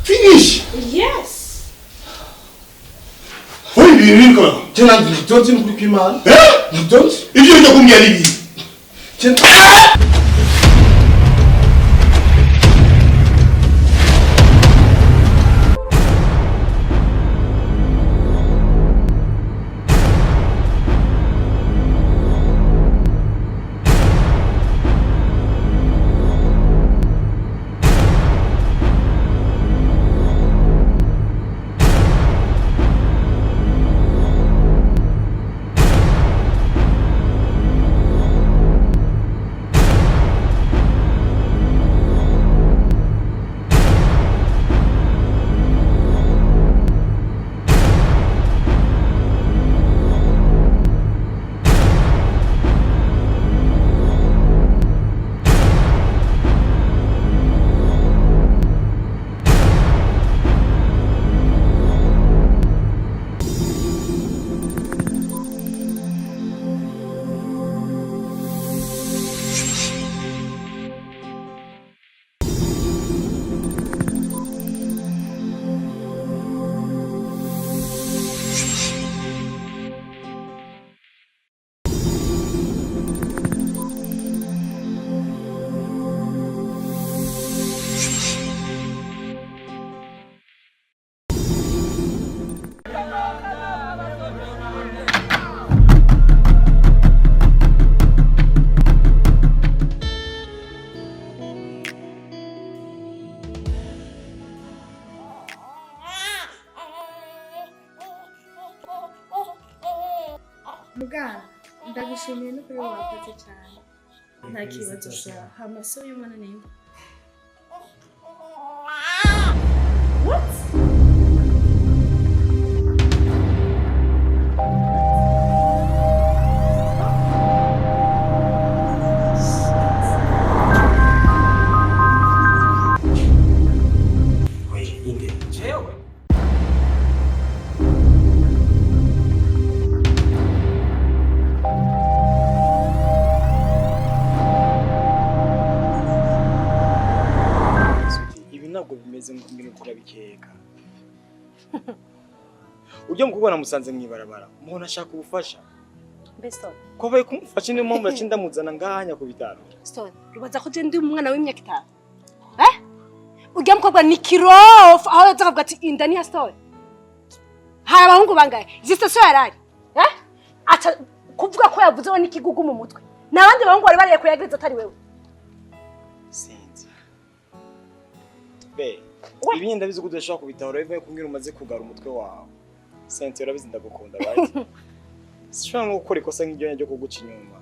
Finish. Yes. Wowe ibi bintu Je ntabyo nzi n'ukuri kw'Imana. Eh? Ntabyo nzi. Ibyo ujya kumbwira ni ibi. Je- Muganga, ndagushimiye no kuri wakoze cyane. Nta kibazo sha. Hama se uyu mwana ni nde? What? We, inde. Jewe. Ibi ntabwo bimeze nk'ibintu turabikeka. Ujya mukobwa namusanze mw'ibarabara, umuntu ashaka ubufasha. Mbe Stone, Ko baye kumufasha niyo mpamvu naciye ndamuzana ngahanya ku bitaro. Stone, ubaza ko je ndi umwana w'imyaka 5. Eh? Urya mukobwa ni kirofu aho yaza akavuga ati inda ni ya Stone. Hari abahungu bangahe? Izi sitasiyo yarari. Eh? Aca kuvuga ko yavuzeho n'ikigugu mu mutwe. N'abandi bahungu bari bariye kuyagiriza atari wewe. Sinzi. Be, We. ibi ndabizi ko udashobora kubitahura bivuye kumbwira umaze kugara umutwe wawe. Sente urabizi ndagukunda right? Sinshobora no gukora ikosa nk'iryo ryo kuguca inyuma.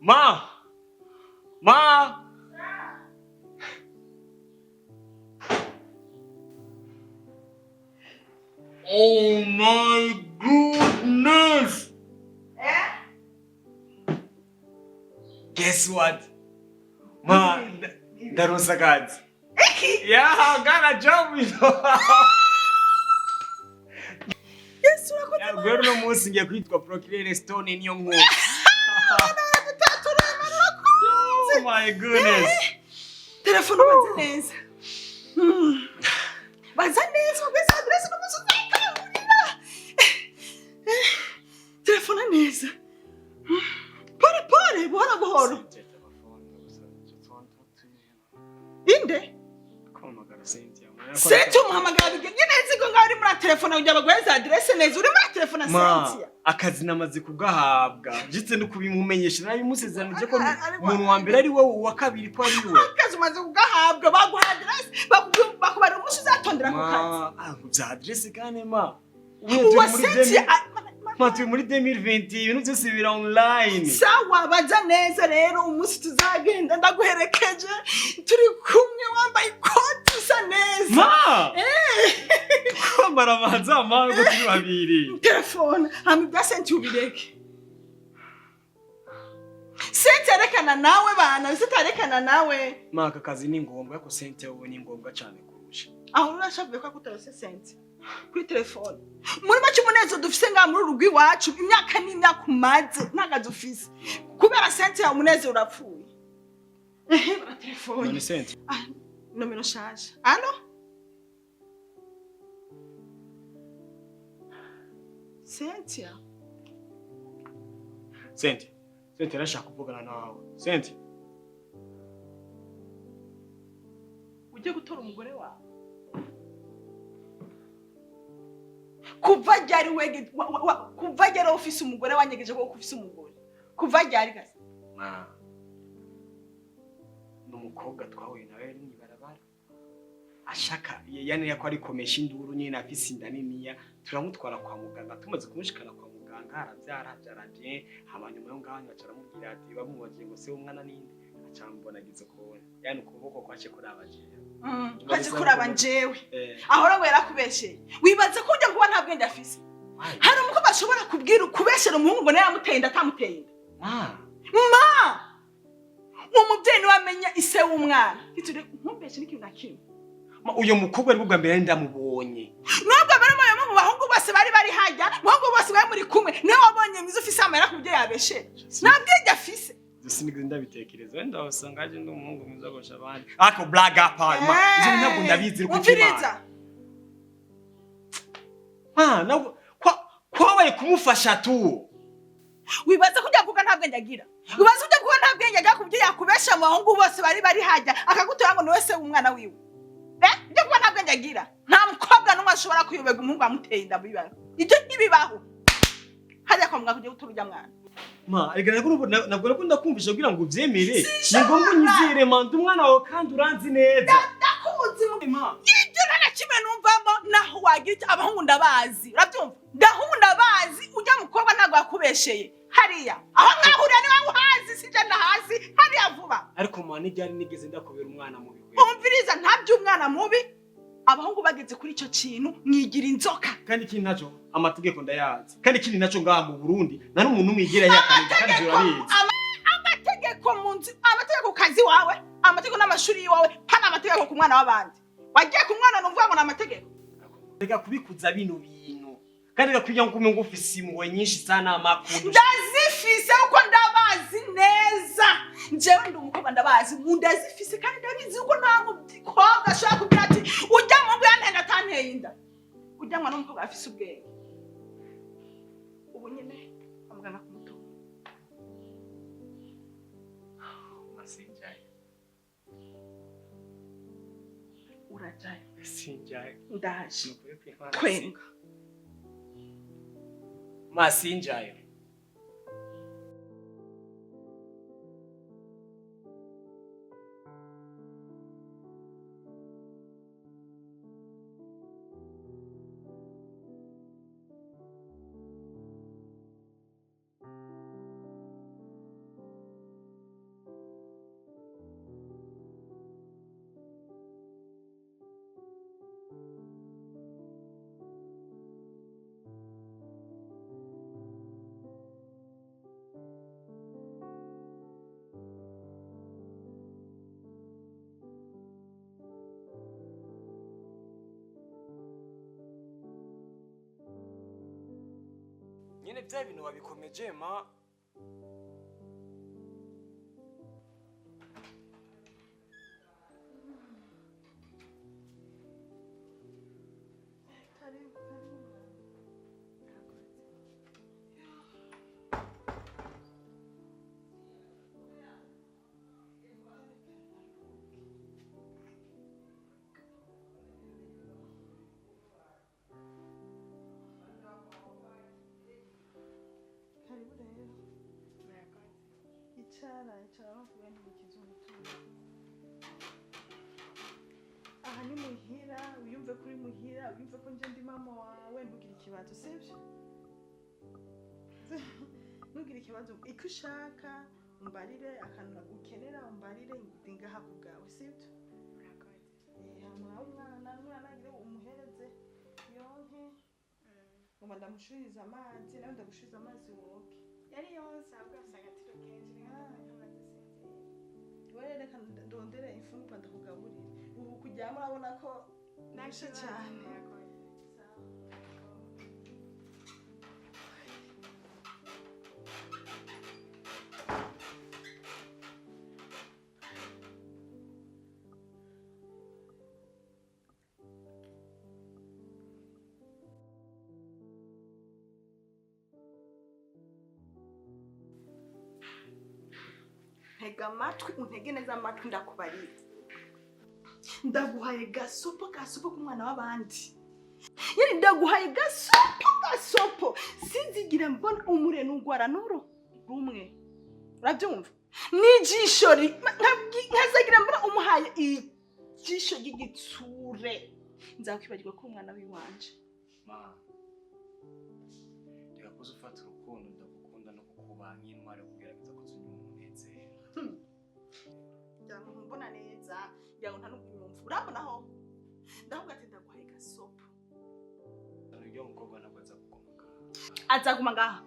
Ma! Ma! Oh my goodness! Guess what? Ma, ndaronsa akazi. Yeah, I got a job, you know. Yesu urakoze. Guhera uno munsi ngiye kwitwa Procureur Stone niyo nkuru. Oh my goodness. Telefone ubanze neza. Banza neza wagweze aderesi n'umunsi uzakangurira. Telefone neza. Pole pole buhoro buhoro. Inde? Kumagara Cynthia. Cynthia umuhamagara bigende neza ko ngaho uri muri telefone kugira baguheze adresse neza uri muri telefone Ma, Cynthia. akazi namaze kugahabwa. Jitse no kubimumenyesha nabimusezeranije ko Ariko- umuntu wa mbere ari wowe uwa kabiri ko ari we. Akazi umaze kugahabwa baguha adresse bakubara umunsi uzatondera ku kazi. Ma, ah, bya adresse kane ma. Ubu Uwa turi muri Cynthia Ma turi muri 2020 ibintu byose bira online. Sawa baza neza rero umunsi tuzagenda ndaguherekeje turi kumwe wambaye ikoti usa neza. Ma! Kwambara amaza ma ngo turi babiri. Telefone hama ibya Cynthia ubireke. Cynthia arekana nawe bana Cynthia arekana nawe. Ma aka kazi ni ngombwa ariko Cynthia wowe ni ngombwa cyane kurusha. Aho urashavuye ko akutarose Cynthia kuri telefone. Muri make umunezero dufise ngaha muri urugo iwacu imyaka n'imyaka umaze ntakazi ufise. Kubera Cynthia umunezero urapfuye. Ehe bara telefone. None Cynthia. Ah, nomero nshaje. Alo? Cynthia. Cynthia. Cynthia arashaka kuvugana nawe. Cynthia. Ujye gutora umugore wawe. Kuva ryari wege kuva ryari ufise umugore wanyegeje ko ufise umugore. Kuva ryari gase. Ma. Numukobwa twahuye nawe ari mwibarabara. Ashaka yani yako arikomesha induru nyine afise inda niniya turamutwara kwa muganga tumaze kumushikana kwa muganga arabyara abyara bien hama nyuma yo ngaho aca aramubwira ati bamubagiye ngo se umwana ninde acambona agize kubona yani ukuboko kwace kuraba jewe. Kwaje kuraba njewe. Ahora ngo yarakubesheye. Wibaze ko ujya kuba nta bwenge afise. Hari umukobwa ashobora kubwira kubeshera umuhungu ngo nawe yamuteye inda atamuteye inda. Ma. Ma! Umubyeyi niwe amenya ise w'umwana. Iture ntumbeshe n'ikintu na kimwe. Ma uyo mukobwa ari bwa mbere ndamubonye. Nubwo bari mu bahungu bose bari bari hajya, bahungu bose bari muri kumwe, niwe wabonye mwiza ufise amahera ku byo yabeshe. Nta bwenge afise. Sinigeze ndabitekereza wenda wasanga aje ndi umuhungu mwiza kurusha abandi. Ako blague apart ma. Izo ntabwo ndabizi uri Umviriza. Ma nabwo kwabaye kumufasha tu. Wibaza ko ujya kuvuga nta bwenge agira. Wibaza ujya kuvuga nta bwenge agira ku byo yakubesha mu bahungu bose bari bari hajya, akagutora ngo niwe se w'umwana wiwe. Ibyo kuba nta bwenge agira. Nta mukobwa n'umwe ashobora kuyoberwa umuhungu amuteye inda bibaho. Ibyo ntibibaho. Hajya kwa muganga kujya gutora ujya mwana. Ma, reka nabwo nakunda kumvisha kugira ngo uvyemere. Ni ngombwa unyizere ma, ndi umwana wawe kandi uranzi neza. Ndakuzi Ma. Ibyo nta na kimwe numvamo naho wagira icyo abahungu ndabazi. Urabyumva? Ndahungu ndabazi ujya mukobwa ntabwo yakubesheye. Hariya. Aho mwahurira ni wowe uhazi sije ndahazi hariya vuba. Ariko ma n'iryari nigeze ndakubera umwana mubi we. Umviriza nta by'umwana mubi. Abahungu bageze kuri ico kintu mwigira inzoka. Kandi ikindi naco amategeko ndayazi. Kandi ikindi naco ngaha mu Burundi nta n'umuntu umwigira yakanida kandi ivyo urabizi. Amategeko mu nzu, amategeko ku kazi wawe, amategeko n'amashuri yiwawe, pana amategeko ku mwana w'abandi. Wagiye ku mwana numvuga ngo ni amategeko. Reka kubikuza bino bintu. Kandi reka kwiga ngo umengo ufise impuhwe nyinshi sana amakuru. Ndazifise uko ndabazi neza. Njyewe ndi umukobwa ndabazi, ndazifise kandi ndabizi uko nta mukobwa ashobora kubwira ati ujya mu ngo yanteye atanteye inda. Ujya mwana w'umukobwa afise ubwenge. Ubu nyine amuganga kumutora. Masinjaye. Urajaye. Sinjaye. Ndaje. Twenga. Masinjaye. Nyene bya bintu wabikomeje ma. Icara, icara bavuga ntibikiza umutima. Aha ni muhira, wiyumve ko uri muhira, wiyumve ko nje ndi mama wawe, ntugire ikibazo, sibyo? Ntugire ikibazo, icyo ushaka umbarire, akantu ukenera umbarire, ndi ngaha ku bwawe, sibyo? Urakoze. Hama umwana, umwana agire umuhereze yonke. Ngoma ndamushuriza amazi, nawe ndagushuriza amazi woge. Yari yonse ahubwo afise agatiro kenshi reka nkamaze sinzira. Wewe reka ndondere imfungurwa ndakugaburira. Ubu kuryama urabona ko Nta ndushe kibazo, cyane. urakoze. Sawa. Ntega amatwi, untege neza amatwi, ndakubarira. Ndaguhaye gasopo, gasopo k'umwana w'abandi. Yani ndaguhaye gasopo, gasopo. Sinzigira mbona umure n'ugwara n'uru rumwe. Urabyumva? N'ijisho nkazagira mbona umuhaye ijisho ry'igitsure. Nzakwibagirwa ko umwana w'iwanje. Ma, reka kuza ufata urukundo ndagukunda no kukubaha nk'intwari yo kugerageza kuzunya umunezero. Ngira ngo ntumbona neza, ngira ngo nta n'ukunyumva. Urambona ho? Ndavuga ati ndaguhaye gasopo. Ujya mukobwa ntabwo aza kuguma ngaha. Azaguma ngaha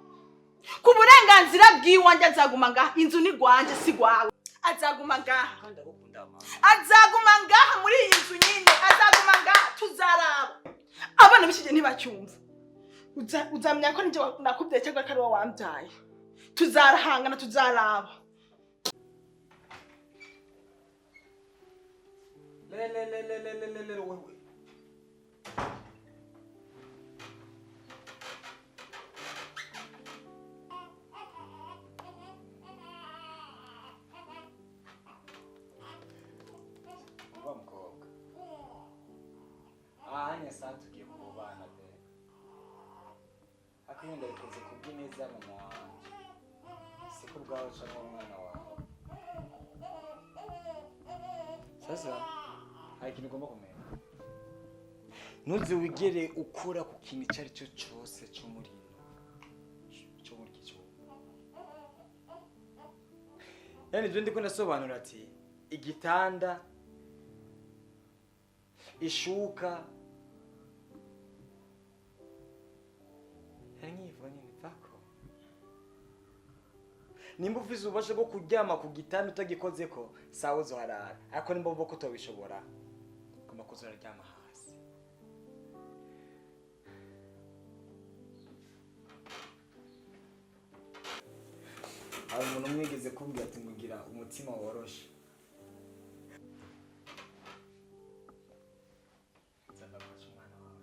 ku burenganzira bw'iwanjye, azaguma ngaha. Inzu ni rwanje, si rwawe. Azaguma ngaha. Kandi ndagukunda mama. Azaguma ngaha muri iyi nzu nyine, azaguma ngaha, tuzaraba. Abana b'iki gihe ntibacyumva. Uzamenya ko ninjye nakubyaye cyangwa ko ari wowe wambyaye. Tuzarahangana, tuzaraba. Le le le le le le le le wewe. Uba mukobwa. Ahanya saa tugiye kubana be. Akenda bikoze kubw'ineza ya mama wanje. Si ku bwawe cyangwa umwana wawe. Sasa hari ikintu ugomba kumenya. Ntuze wigere ukora ku kintu icyo ari cyo cyose cyo muri ino cyo muri iki cyumba. Yani ibyo ndiko ndasobanura ati igitanda, ishuka, hari nkivuga nyine pako. Nimba ufise ububasha bwo kuryama ku gitanda utagikozeko, sawa uzoharara. Ariko nimba wumva ko utobishobora, ugomba kuza uraryama hasi. Hari umuntu umwe yigeze kumbwira ati ngo gira umutima woroshe. Nza ndafasha umwana wawe.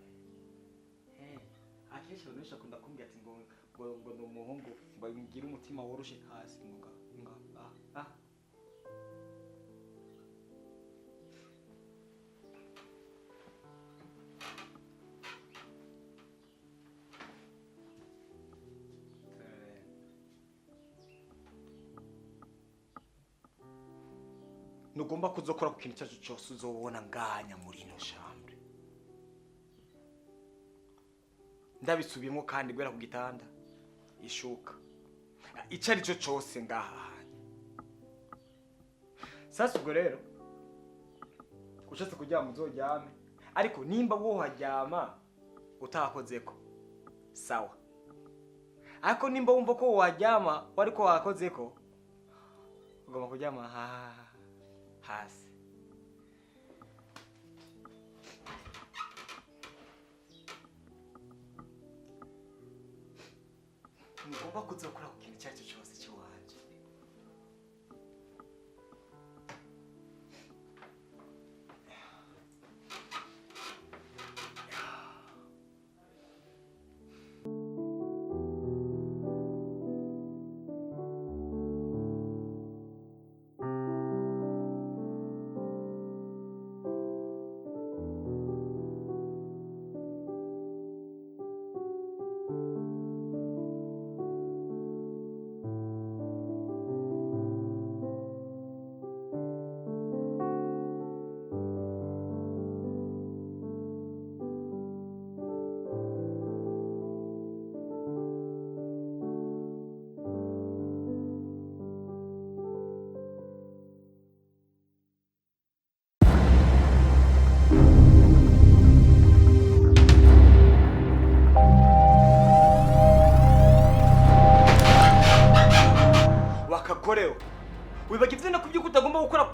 Hey, akenshi abantu benshi bakunda kumbwira ati ngo ngo ngo ni umuhungu ngo ngire umutima woroshe hasi ngo nga nga ah ah. Ntugomba kuzokora ku kintu icyo cyose uzobona nganya muri ino chambre. Ndabisubiyemo kandi guhera ku gitanda, ishuka, icyo ari cyo cyose ngaha hanya. Sasa ubwo rero ushatse kuryama uzoryame, ariko nimba woharyama utahakozeko sawa, ariko nimba wumva ko waryama wariko wahakozeko, ugomba kuryama hasi. Ntugomba kuzokora ku kintu icyo ari cyo cyose cy'iwanje.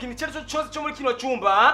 kintu icyo ari cyo cyose cyo muri kino cyumba ha?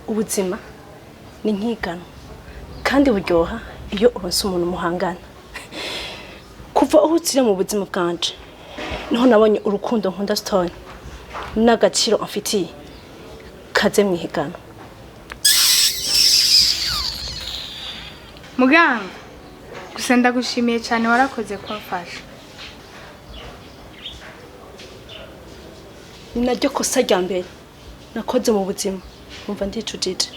Ubuzima ni nkigano kandi buryoha iyo uronse umuntu muhangana. Kuva aho utsire mu buzima bwanje niho nabonye urukundo nkunda Stone n'agaciro amfitiye kaze mwihigano. Muganga, gusa ndagushimiye cyane warakoze kumfasha. Ni naryo kosa rya mbere nakoze mu buzima numva ndicujije.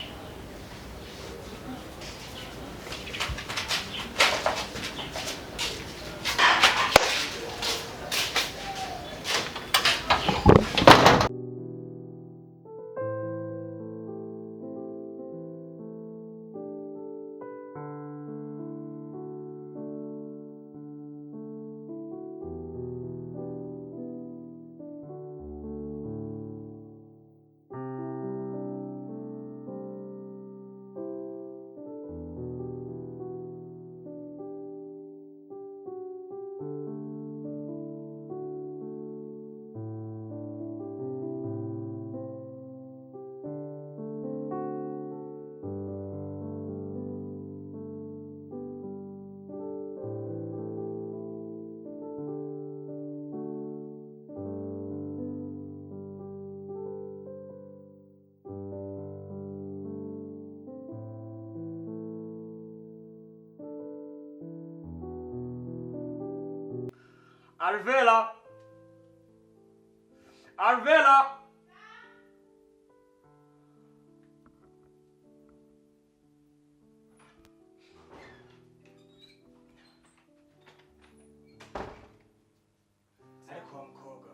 Alvela! Alvela! Ariko wa mukobwa,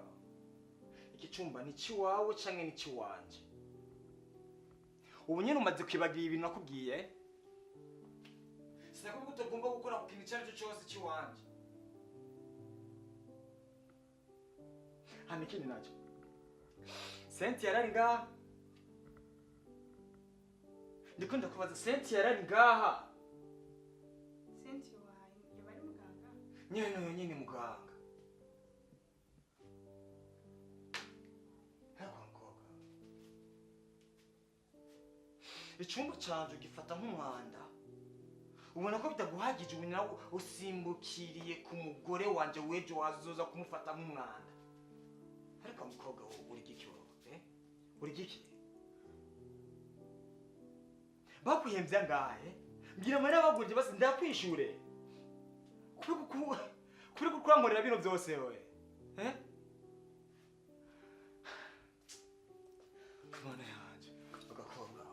iki cyumba ni ikiwawe canke ni ikiwanje? Ubu nyene umaze kwibagira ibintu nakubwiye? Sinakubwiye ko utagomba gukora ku kintu icyo ari cyo cyose cy'iwanje. Hano ikindi nacyo, Cynthia yarari ngaha. Ndiko ndakubaza, Cynthia yarari ngaha? Cynthia wahaye yaba ari muganga? Nyene uyo nyene muganga. Ariko mukobwa, icyumba canje ugifata nk'umwanda. Ubona ko bitaguhagije, ubu nawe usimbukiriye ku mugore wanje w'ejo wazoza kumufata nk'umwanda. Ariko mukobwa wowe uri Uri giki? Bakuhemvya ngahe? Mbwira amahera bagurije basi ndakwishure. Kuri kukurankorera bino byose wewe. Eh? Mana yanje, agakobwa.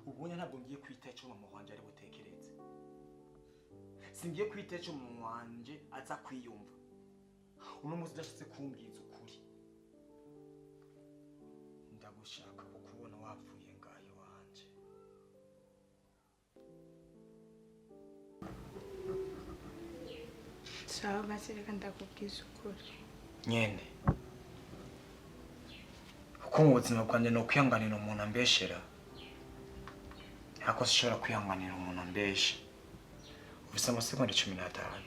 Ubunya ntabwo ngiye kwita ico mama wanje ari butekereze. Singiye kwita ico mama wanje aza kwiyumva. Uno munsi ndashitse kumbwiza ukuri. Ndagushaka kukubona wapfuye ngayo wanje. Sawa basi reka ndakubwiza ukuri. Nyene. Kuko mu buzima bwanjye ni ukwihanganira umuntu ambeshera. Ntako sinshobora kwihanganira umuntu ambesha. Ufise amasegonda 15.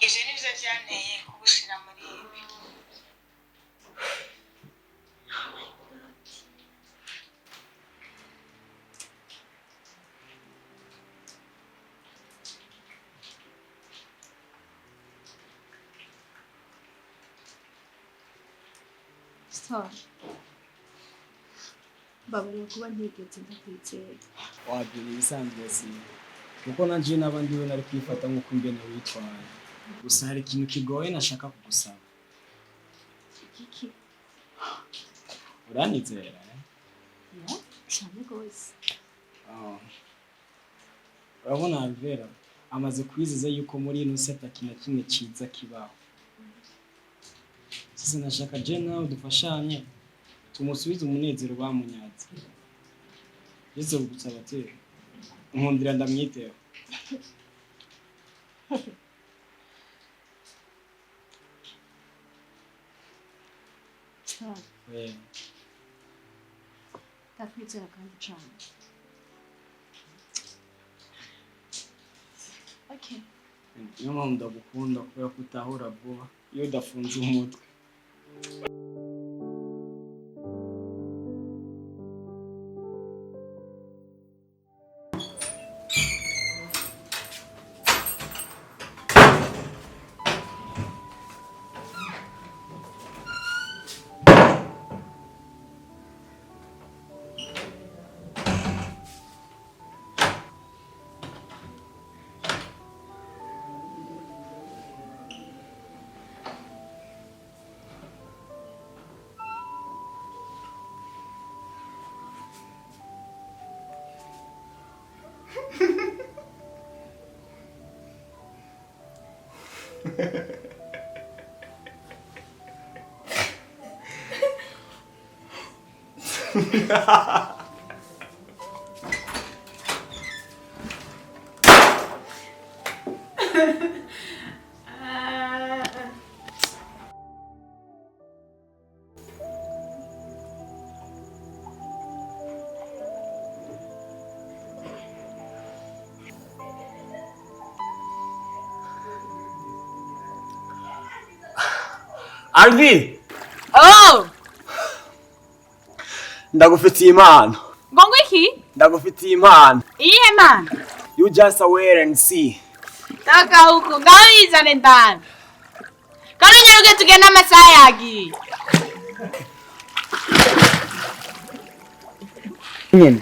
Ivyo nivyo vyanteye kugushira muri ibi. Star. Mbabarira kuba ntigeze ndakwizera. Wabwira ibisanzwe si kuko nanje n'abandi we nari kwifata nk'uko ingene witwaye. Gusa hari ikintu kigoye nashaka kugusaba. Iki? Uranizera eh? Ya, cyane rwose. Ah. Urabona Alvera amaze kwizeza yuko muri ino si ata kintu na kimwe ciza kibaho. Sasa nashaka je nawe dufashanye tumusubize umunezero bamunyaze. Yesu kugusaba ati nkundira ndamwiteho. Star, Eh, ndakwizera kandi cyane. Okay. Niyo mpamvu ndagukunda kubera ko utahura vuba iyo udafunze umutwe. Alvi! Oh! Ndagufitiye impano. Ngo iki? Ndagufitiye impano. Iyihe mpano? You just wait and see. Toka huko, ngaho yizane ndani. Kandi unyaruke tugende amasaha yagiye. Nyene.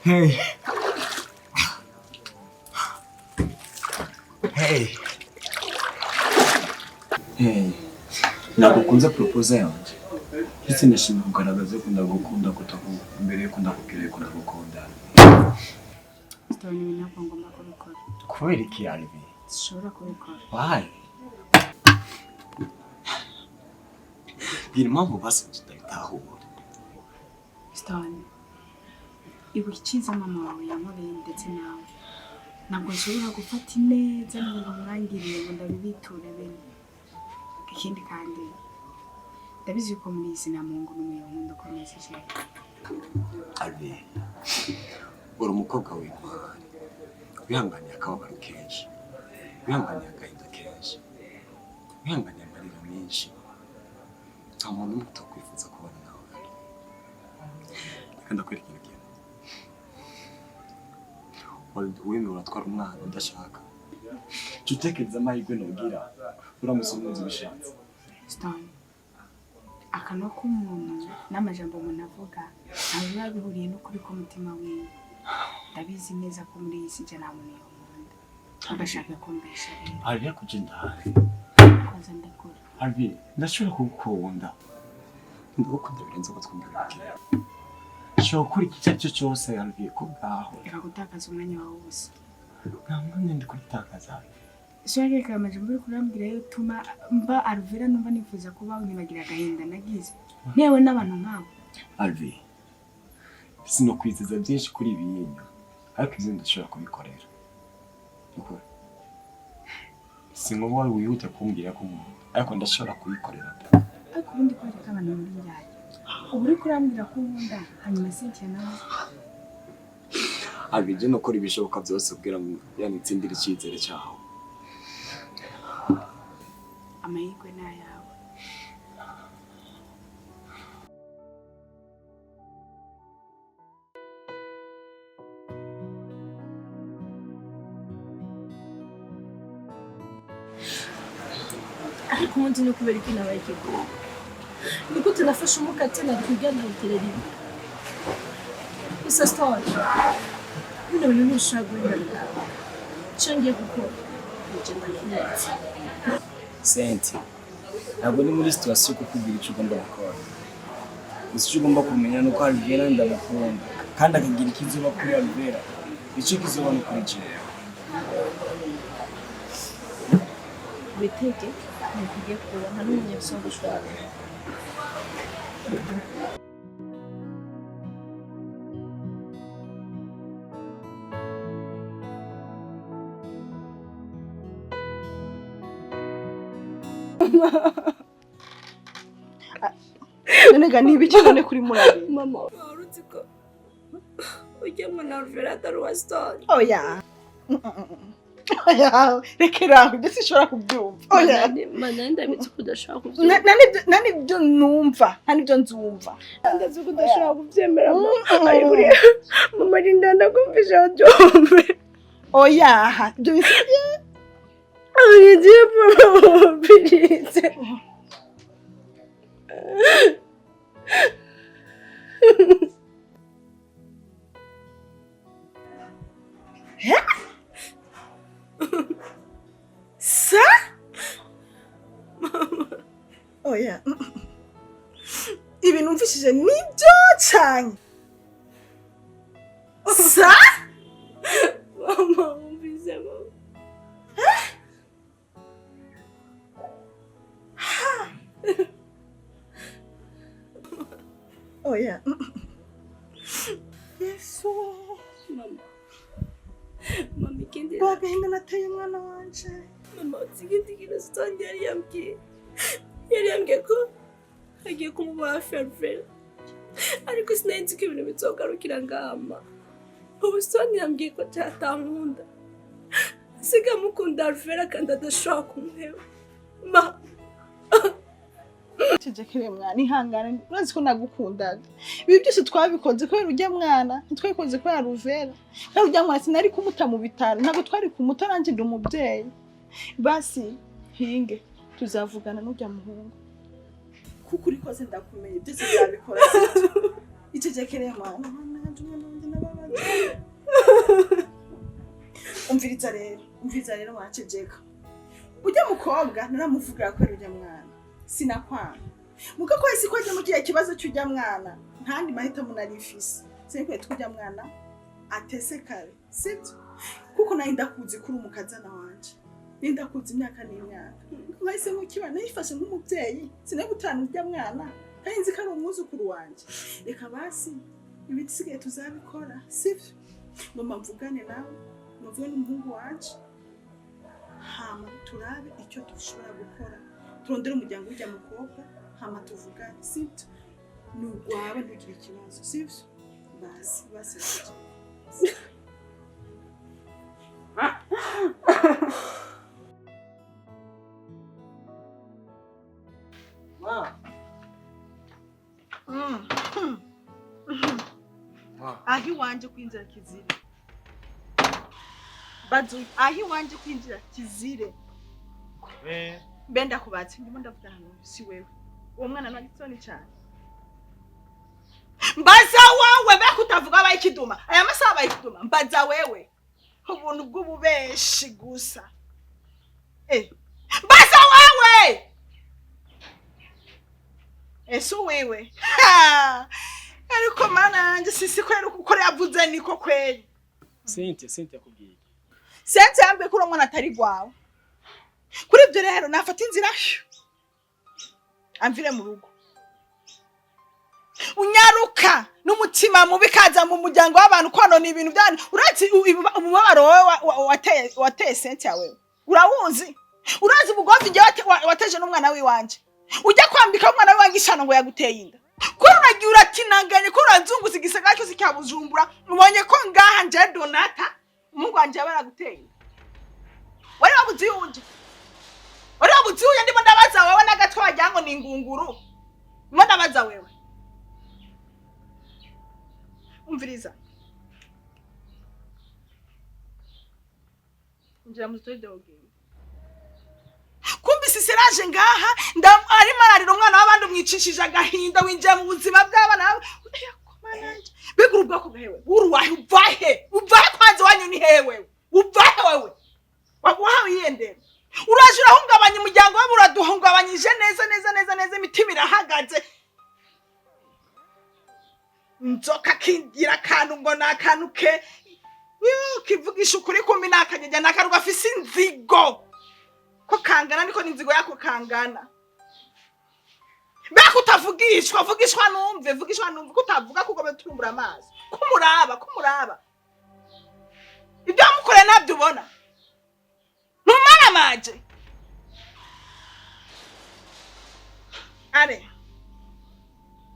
Hey. Hey. Hey. Nagukunze proposal yanje. Ndetse nashimye kugaragaza ko ndagukunda kutoka mbere yuko ndakubwira yuko ndagukunda. Stone, ibi ntabwo ngomba kubikora. Kubera iki, Alvi? Sinshobora kubikora. Why? Bwira impamvu basi tutabitahura. Stone, ibuka icyiza mama wawe yankoreye ndetse nawe. Ntabwo nshobora gufata ineza n'ibintu mwangiriye ngo ndabibiture bene. Ikindi kandi, ndabizi yuko muri iyi si nta muhungu n'umwe yonkunda uko meze jewe. Alvi, uri umukobwa w'intwari, wihanganiye akababaro kenshi, wihanganiye agahinda kenshi, wihanganiye amarira menshi. Nta muntu n'umwe utakwifuza kubana nawe, Alvi. Reka ndakwereka ikintu kimwe. Wemeye uratwara umwana udashaka. Jya utekereza amahirwe nugira uramutse umwunze ubishatse. Stone, akanwa k'umuntu n'amajambo umuntu avuga ntabwo biba bihuriye n'ukuri k'umutima wiwe. Ndabizi neza ko muri iyi si jye nta muntu yonkunda. Ntugashake kumbesha rero. Alvi, yakuje ndahari. Kwanza ndakura. Alvi, ndashobora kugukunda. Ndagukunda birenze uko twumvikana. Nshobora gukora icyo ari cyo cyose, Alvi, ku bwawe. Reka gutakaza umwanya wawe wose. Nta mwanya ndi kubitakaza. Ese reka amajambo uri kurambwira yo tuma mba Alvera numva nifuza kubaho nkibagira agahinda nagize ntewe n'abantu nk'abo. Alvi, sinokwizeza byinshi kuri ibi yinyo, ariko ibyo ndashobora kubikorera. Ukuri. Si ngombwa wihute kumbwira ko unkunda, ariko ndashobora kubikorera. Ariko ubundi kwereka abantu muri njyanye, ubu uri kurambwira ko unkunda, hanyuma Cynthia nawe? Alvi, je nokora ibishoboka byose kugira ngo yanitsindire icyizere cyawe. Amahirwe ni ayawe. Ariko ubundi ni ukubera iki nabaye ikiguru? Ni gute nafashe umukate nari ndawuterera ibi gusa? Stone, bino bintu ntushobora guhagarika. Icyo ngiye gukora nicyo ndakizi. Senti, ntabwo ni muri situation yo kukubwira icyo ugomba gukora. Gusa icyo ugomba kumenya ni uko Alvera ndamukunda, kandi akagira ikizoba kuri Alvera nicyo kizoba no kuri jewe. Witege ntugiye kuba nta n'umunyabisonga ushobora. None ga ni ibiki none kuri murari? Mama, wari uzi ko ujya mwana Alvera atari uwa Stone? Oya oya, rekera aho, ibyo sinshobora kubyumva, oya. Mana, ndabizi ko udashobora kubyemera. Na nibyo numva, nta nibyo nzumva. Ndazi ko udashobora kubyemera mama, ariko uriya mama rinda ndakumvisha byombi. Oya, ibyo bisigaye. Ugiye mama, please. Sa oya, ibi numvishije nibyo cyane sa. Mama, wumvise mama? Oya, Yesu. Mama, mama, ikindi Rwagahinda nateye umwana wanje. Mama, uzi ikindi kintu Stone yari yambwiye? Yari yambwiye ko agiye kumuba hafi Alvera, ariko sinari nzi ko ibintu bizogarukira ngaha. Ubu Stone yambwiye ko atankunda, asigaye amukunda Alvera kandi adashobora kumuheba ma. Cecekere mwana, ihangane, urazi ko nagukundaga. Ibi byose twabikoze kubera ujya mwana, ntitwabikoze kubera Ruvera. Kandi ujya mwana sinari kumuta mu bitaro, ntabwo twari kumuta, nanjye ndi umubyeyi. Basi hinge tuzavugana n'ujya muhungu, kuko uri kose ndakumenye, byose byabikora. Icecekere mwana. Mwana wanje, umwana wanje nababaje. Umviriza rero, umviriza rero, waceceka. Ujya mukobwa naramuvugira kubera ujya mwana, sinakwanga muka kwezi ko ajya mu kiriya kibazo cy'ujya mwana, ntandi mahitamo nari mfise, sinikwiye twujya mwana. Atese kare, sibyo? Kuko nayo ndakuzi kuri umukazana wanje, nindakuzi imyaka n'imyaka, nkahise nkukiba nayifashe nk'umubyeyi, sinagutana urya mwana kandi nzi ko ari umwuzukuru wanje. Reka basi ibisigaye tuzabikora, sibyo? Ngomba mvugane nawe, mvuge n'umuhungu wanje, hama turabe icyo dushobora gukora, turondere umuryango w'ujya mukobwa, hama tuvugane, sibyo? Nugwaba ntugire ikibazo, sibyo? Basi basi basi. Ma. Ma. Aho iwanje kwinjira kizire, bazu, aho iwanje kwinjira kizire. Mbe ndakubatse, ndimo ndavugana n'uyu si wewe. Uwo mwana nta gitsoni cyane. Mbaza wowe, be kutavuga abaye ikiduma aya masaha, abaye ikiduma. Mbaza wewe, ubuntu bw'ububeshi gusa. Mbaza wewe, ese uwiwe? Ha! Ariko mana yanjye, sisi kweri uko yavuze niko kweri. Cynthia yakubwiye iki? Sense yambwiye ko uwo mwana atari gwawe. Kuri ibyo rero nafata inzira amvire mu rugo. Unyaruka n'umutima mubi kaza mu muryango w'abantu konona ibintu byanyu. Urazi umubabaro wowe wateye Cynthia wewe, urawuzi? Urazi ubugomvi igihe wateje n'umwana w'iwanje, ujya kwambika umwana w'iwanjye ishano ngo yaguteye inda? Ko uragiye uratinanganye, ko urazunguza igisagara cyose cya Bujumbura, ubonye ko ngaha nje Donata umuhungu wanje yaba yaraguteye inda. Wari wabuze iyo uje, wari wabuze iyo uje. Ndimo ndabaza wewe n'agatwe wagira ngo ni ingunguru. Ndimo ndabaza wewe, umviriza, injira mu studio ugende. Kumbi sisiraje ngaha arimo ararira umwana w'abandi, umwicishije agahinda, winjiye mu buzima bw'abana bawe. Mbega ubwoko bwawe, uruwahe? Uvahe, uvahe kwanza, wanyu ni hehe wewe? Uvahe wewe, wahawe iyendera. Uraje urahungabanya umuryango wabo, uraduhungabanyije neza neza neza neza, imitima irahagaze. Inzoka kingira akantu ngo ni akantu ke. Yuh, kivugisha ukuri, kumbi ni akanyejya, ni akantu gafise inzigo ko kangana niko n'inzigo yako kangana. Mbega utavugishwa, vugishwa numve, vugishwa numve. Ko utavuga kuko baturumbura amaso, kumuraba, kumuraba ibyo wamukoreye ntabyo ubona, ntumaramaje. Are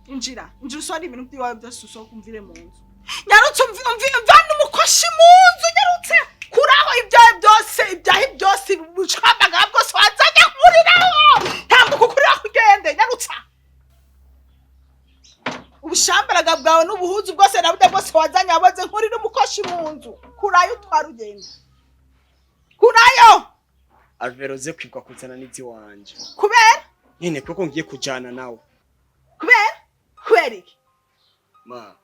injira, injira usore ibintu by'iwawe byose, usohoke umvire mu nzu. Nyarutse, mvane umukoshi mu nzu, nyarutse kuraho ibyawe byose, ibyahi byose, ubucambaga bwose wazanye nkuriraho, tambuka ukuriraho ugende, nyarutsa ubushambaraga bwawe n'ubuhuzu bwose na burya bwose wazanye waboze, nkurira umukoshi mu nzu, kurayo utwara ugende, kurayo. Alvera, uze kwigwa kuzana n'izi wanje. Kubera? Nyene kuko ngiye kujana nawe. Kubera? Kubera iki? Ma,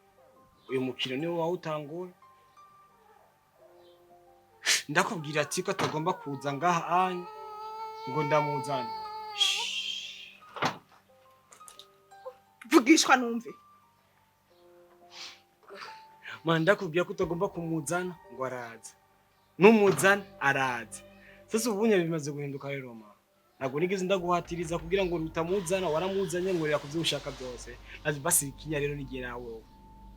uyu mukino niwe wawutanguye. Ndakubwira ati ko atagomba kuza ngaha anya ngo ndamuzana. Vugishwa numve. Ma, ndakubwira ko utagomba kumuzana ngo araza. Numuzana araza. Sasa ubunye bimaze guhinduka rero ma. Ntabwo nigeze ndaguhatiriza kugira ngo utamuzana, waramuzanye ngo rera ushaka byose. Nazi basi ikinya rero nigiye nawe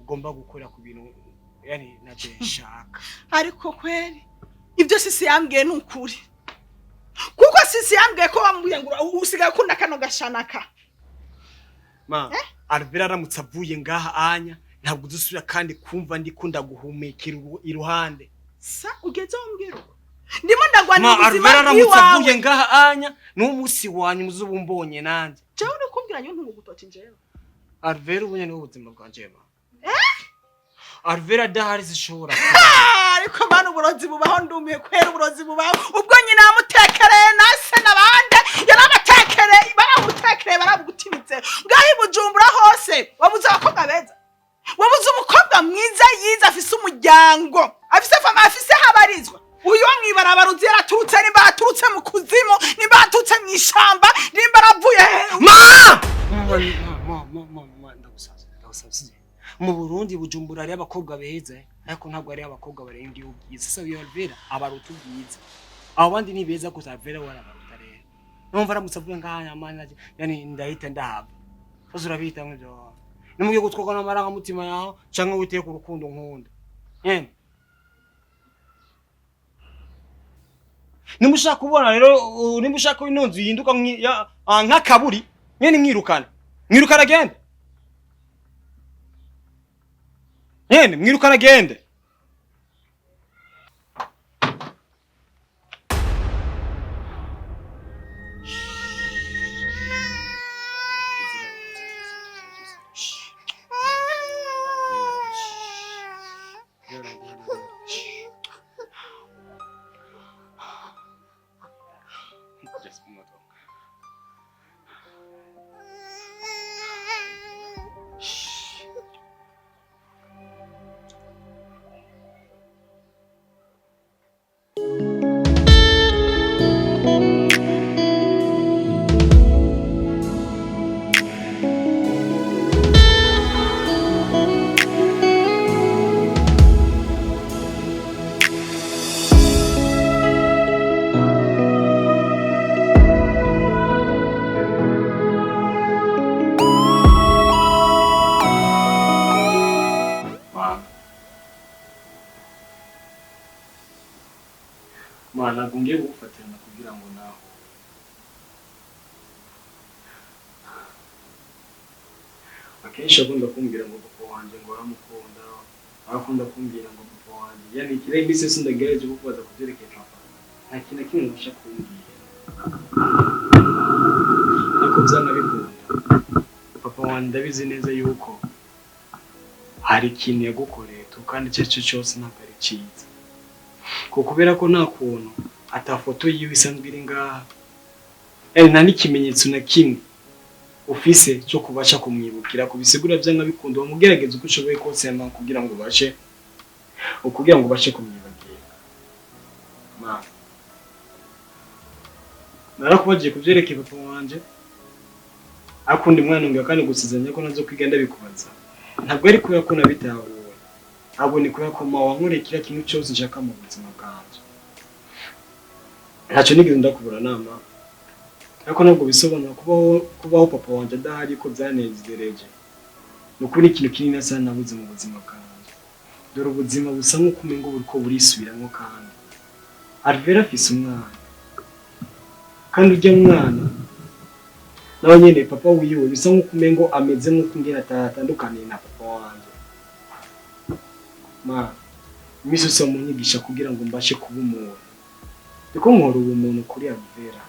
ugomba gukora ku bintu yani nacyo nshaka. Ariko kweri ibyo sisi yambwiye ni ukuri, kuko sisi yambwiye ko wambwiye ngo usigaye ukunda kano gashanaka. Ma, Alvera aramutse avuye ngaha anya ntabwo uzusubira kandi kumva ndikunda guhumekera iruhande. Sa ugeze umbwira uko ndimo ndagwanira Ma, ubuzima Alvera aramutse bw'iwawe. avuye ngaha anya n'umunsi wanyu muzuba umbonye nanjye. Jewe uri kumbwira nyo ntungu gutoki njyewe. Alvera ubunye niwe buzima bwanje ma. Alvera adahari zishobora. Ariko mana, uburozi bubaho, ndumiye kwera, uburozi bubaho. Ubwo nyina yamutekereye nase n'abandi yarabatekereye, baramutekereye, barabugutimitse ngaho i Bujumbura hose. Wabuze abakobwa beza, wabuze umukobwa mwiza yize, afise umuryango, afise fama, afise aho abarizwa. Uyu wo mw'ibarabara uzi yaraturutse, nimba yaraturutse mu kuzimu, nimba yaraturutse mu ishamba, nimba yaravuye he? Ma! Ma, ma, ma, ma, ma, ndagusavye, ndagusavye. Mu Burundi, Bujumbura, hariyo abakobwa beza, ariko ntabwo hariyo abakobwa barenga ubwiza. Sasa uyo Alvera abaruta ubwiza, abo bandi ni beza gusa, Alvera we arabaruta. Rero numva aramutse avuye ngaha nyamana, yani ndahita ndahava. Sasa urabihitamwo ivyo wawe, nimugiye gutwarwa n'amarangamutima yawe canke witeye ku rukundo nkunda nyene. Nimba ushaka kubona rero, nimba ushaka ko ino nzu yihinduka nk'akaburi nyene, mwirukana, mwirukana agende nyene, mwirukana agende. Just one more. Mwana. Mwana, ntabwo ngiye kugufatirana kugira ngo naho. Akenshi akunda kumbwira ngo papa wanjye ngo aramukunda, akunda kumbwira ngo papa wanjye, yani ikirego isi yose ndagerageje kukubaza kubyerekeye papa, nta kintu na kimwe ubasha kumbwira. Ariko byanga bikunda, papa wanjye ndabizi neza yuko hari ikintu yagukoreye tu, kandi icyo ari cyo cyose ntabwo ari cyiza, kuko kubera ko nta kuntu ata foto yiwe isanzwe iri ngaha, nta n'ikimenyetso na kimwe ufise cyo kubasha kumwibukira kubisigura. Byanga bikunda wamugerageza uko ushoboye kose ma kugira ngo ubashe kumwibagira. Ma, narakubagiye kubyerekeye papa wanje, ariko undi mwana ngira kandi gusezeranya ko nazo kwiga ndabikubaza. Ntabwo ari kubera ko nabitahuwe, ahubwo ni kubera ko ma wankoreye kiriya kintu cyose nshaka mu buzima bwanjye. Ntacyo nigeze ndakubura nama, ariko ntabwo bisobanura kubaho papa wanjye adahari ko byanezereje. Ni ukuri ikintu kinini asa nabuze mu buzima bwanjye. Dore ubuzima busa nk'uko umengo buriko burisubiramo, kandi Alvera afise umwana, kandi ujya mwana nawe nyene papa wiwe bisa nk'uko umengo ameze nk'uko ingene atandukaniye na papa wanje. Ma, imisi yose munyigisha kugira ngo mbashe kuba umuntu, ndiko nkora ubumuntu kuri Alvera,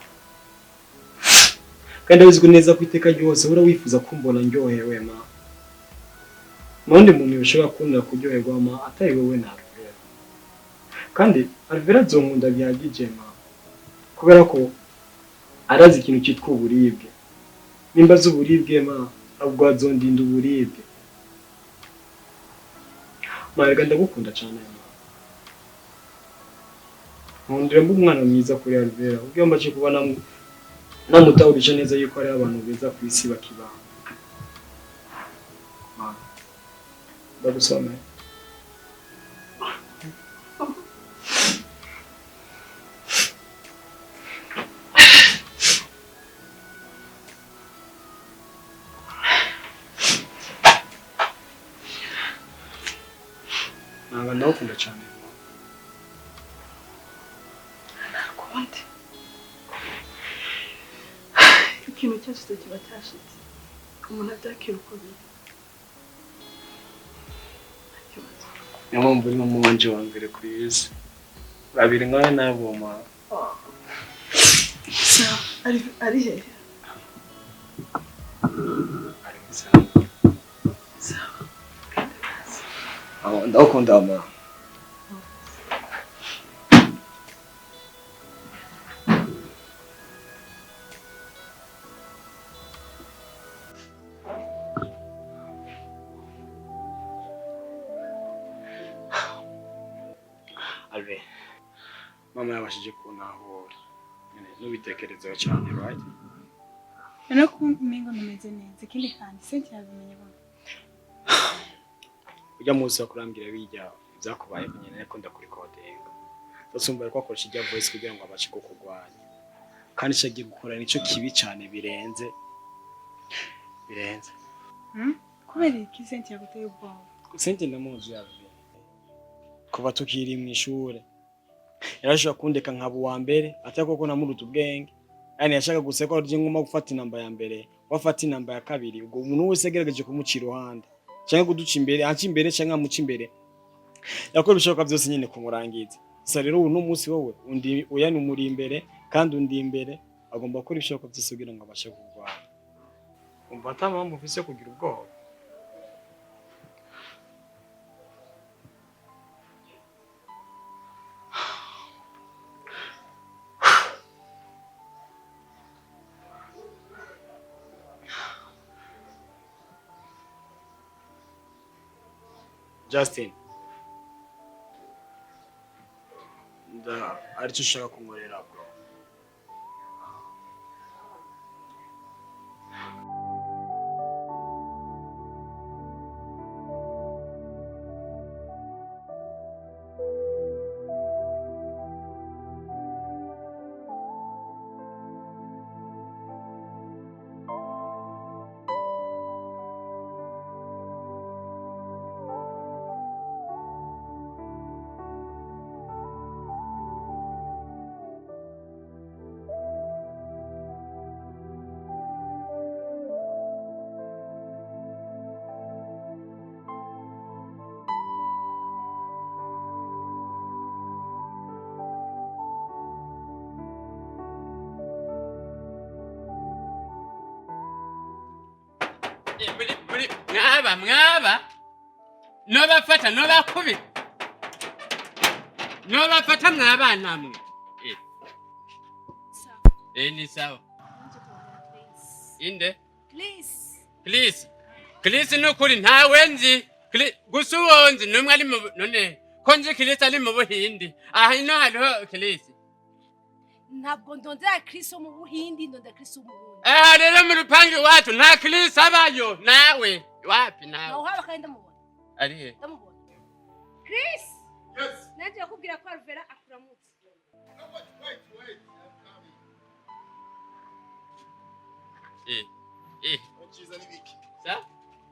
kandi ndabizi neza ko iteka ryose uhora wifuza kumbona ndyohewe. Ma, nundi muntu yoshobora kuntera kuryoherwa, ma, atari wowe na Alvera. Kandi Alvera azonkunda bihagije, ma, kubera ko arazi ikintu cyitwa uburibwe. Nimba azi uburibwe, ma, ubwo azondinda uburibwe. Ma, reka ndagukunda cyane, ma. Nkundira mba umwana mwiza kuri Alvera, ubwo mbashe kuba namutahurisha neza yuko hariho abantu beza ku isi bakibaho. Ma, ndagusomeye. Ntabwo ndagukunda cyane, ma. Ntakundi, ikintu cyashize kiba cyashize, umuntu abyakira uko biri, nta kibazo. Niyo mpamvu uri mama wanje wa mbere ku isi, babiri nkawe nabo, ma. Sawa, ari hehe? Ari sawa. Sawa, genda neza. Aho, ndagukunda, mama. Alve, mama yabashije kuntahura. Nyene, ntubitekerezeho cyane, right? Rero ko umengo ntumeze neza, ikindi kandi Cynthia yabimenye bamwe. Ujya munsi wo kurambwira bijya byakubaye nyine, ariko ndakurikodinga. Sasa umva ko akoresha ijya voice kugira ngo abashe kukugwanya. Kandi icyo agiye gukora nicyo kibi cyane, birenze birenze. Kubera iki Cynthia yaguteye ubwoba? Sente ndamuzi yavuye. Kuva tukiri mu ishure yarashobora kundeka nkaba uwa mbere, atari koko namuruta ubwenge. Yani yashaka gusa ko arya ngoma gufata inamba ya mbere, wafata inamba ya kabiri. Ubwo umuntu wese agerageje kumuca iruhande cyangwa kuduca imbere, anca imbere cyangwa amuca imbere, yakora ibishoboka byose nyine kumurangiza. Gusa rero ubu n'umunsi wowe undi uyani umuri imbere kandi undi imbere, agomba gukora ibishoboka byose kugira ngo abashe kurwana. Umva ata mpamvu ufise yo kugira ubwoba. Justin, nda aricyo ushaka kunkorera, bro. Muri mwaba mwaba nobafata, nobakubita, nobafata mwabana mwe. Eh, ni sawa. Inde? Please. Please, Chris, nukuri ntawe nzi. Gusa uwo nzi numwe ari mu, none ko nzi Chris ari mu Buhindi, aha ino hariho Chris? Ntabwo ndondera Chris wo mu Buhindi, ndondera Chris wo mu Burundi. Aha rero mu rupangu iwacu nta Chris abayo. Nawe wapi nawe? Nawe uhaba kandi ndamubona. Ari he? Ndamubona Chris. Yes. Nanjye yakubwira ko Alvera akuramutse. Wait, wait, wait. I'm coming. Eh eh. Cyiza n'ibiki? Sa?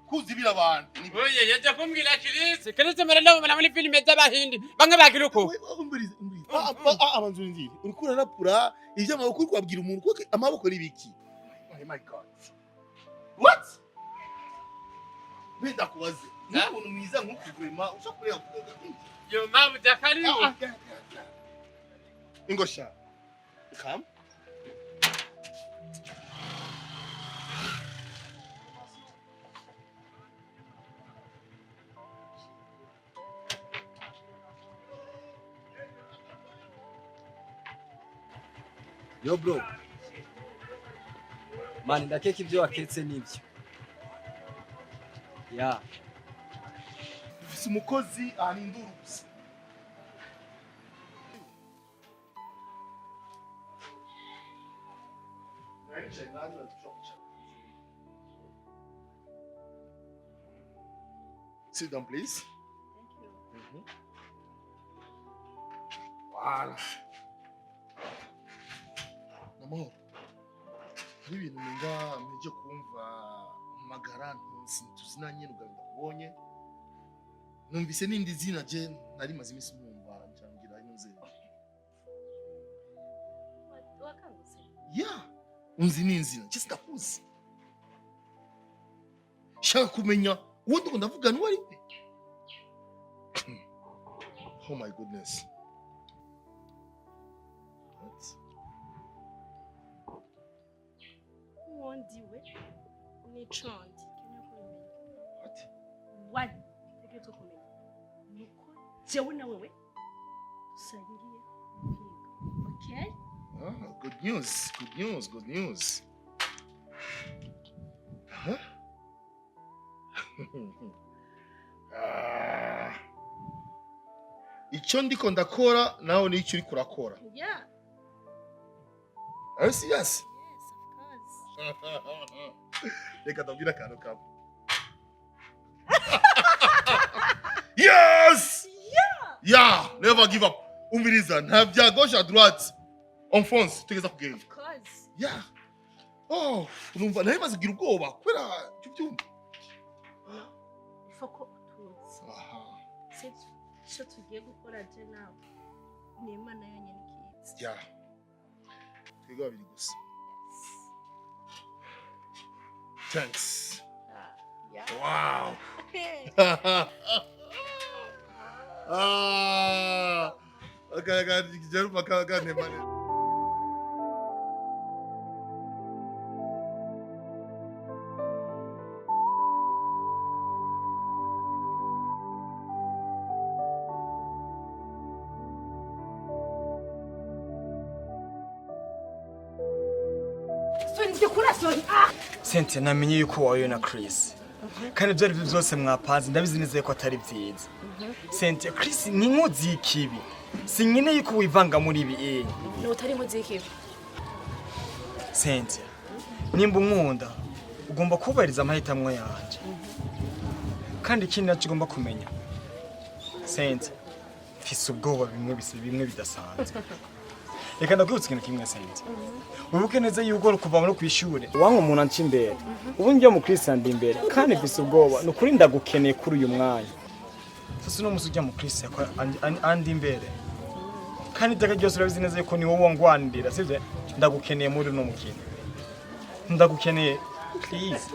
Kuzibira abantu. Ni Oye, yaje kumbwira Chris. Chris mara ndamubona muri filime z'Abahindi bamwe bagira uko. Umvirize, umvirize. Ah ah, abanza urindire. Uriko urarapura ivy'amaboko, uri kubabwira umuntu ko amaboko ari ibiki? Oh my God. What? Benda kubaze. N'ukuntu mwiza nk'uku vraiment ushobora kureba kuvuga. Yo mabu dakaribu. Ingosha. Come. Yo bro. Man, ndakeka ibyo waketse nibyo. Ya. Dufise umukozi ahana induru gusa. Naricaye nanjye dushobora kwicara. Sit down, please. Voilà. Namahoro. Hari ibintu nenga mpeje kumva magara tuzinanye ubwa ndakubonye. Numvise n'indi zina je nari maze iminsi numva ncangira ino nzego. Wakangutse? Yeah, unzi n'inzina, je sindakuzi. Shaka kumenya uwo ndiko ndavuga n'uwo ari we. Oh my goodness. What? Uwo ndiwe n'ico ndi nkeneye kubimenya. What? What ntegerezwa kumenya nuko jewe na wewe dusangiye kwiga, okay? Ah, good news, good news, good news. Huh? Ah. Icyo ndiko ndakora nawe nicyo uriko urakora. Yeah. Are you serious? Yes, of course. Reka ndabwire akantu kamwe. Yes! Yeah! Never give up. Umviriza, nta bya gauche à droite. On fonce, tugeza kugenda. Of course. Yeah. Oh, urumva nari maze kugira ubwoba kubera ibyo byumva. Ifo ko utuzi. Aha. Sibyo? Icyo tugiye gukora je nawe ni Imana yonyine ikizi. Yeah. Twebwe babiri gusa. Thanks. Yeah. Wow. Ah. Akayaga kijarupa kagantemane. Soni ndikura Soni. Ah! Cynthia, namenye yuko wahuye na Chris, kandi ibyo ari byo byose mwapanze ndabizi neza yuko atari byiza. Cynthia, Chris ni inkozi y'ikibi, sinkeneye yuko wivanga muri ibi. Ni utari inkozi y'ikibi. Cynthia, nimba unkunda ugomba kubahiriza amahitamo yanjye. Kandi ikindi nacyo ugomba kumenya, Cynthia, mfise ubwoba bimwe bimwe bidasanzwe. Reka ndakwibutsa ikintu kimwe, Cynthia. Wibuke neza yuko kuva no kw'ishure wanka umuntu anca imbere, ubu njya mu Chris andi imbere, kandi mfise ubwoba. Ni ukuri ndagukeneye kuri uyu mwanya. Sasa uno musi ujya mu Chris andi imbere, kandi iteka ryose urabizi neza yuko ni wowe wangwanirira, sivyo? Ndagukeneye muri uno mukino, ndagukeneye, please.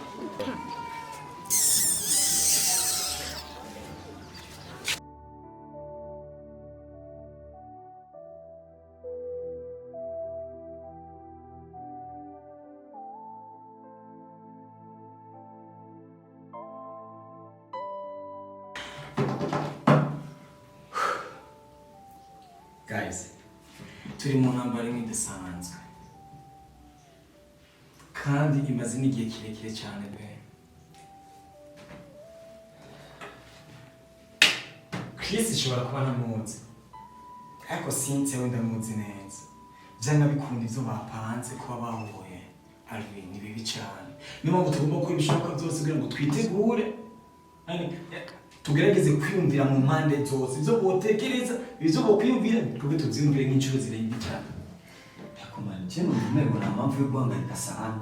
Guys, turi mu ntambara imwe idasanzwe kandi imaze n'igihe kirekire cyane pe. Chris ishobora kuba ntamuzi, ariko Cynthia we ndamuzi neza. Byanga bikunda ibyo bapanze kuba bahuye, Alvin, ni bibi cyane. Niyo mpamvu tugomba gukora ibishoboka byose kugira ngo twitegure. Yani, tugerageze kwiyumvira mu mpande zose ibyo botekereza, ibyo bokwiyumvira, twebwe tubyiyumvire nk'inshuro zirenga cyane. Ariko man, je numva umengo nta mpamvu yo guhangayika sana.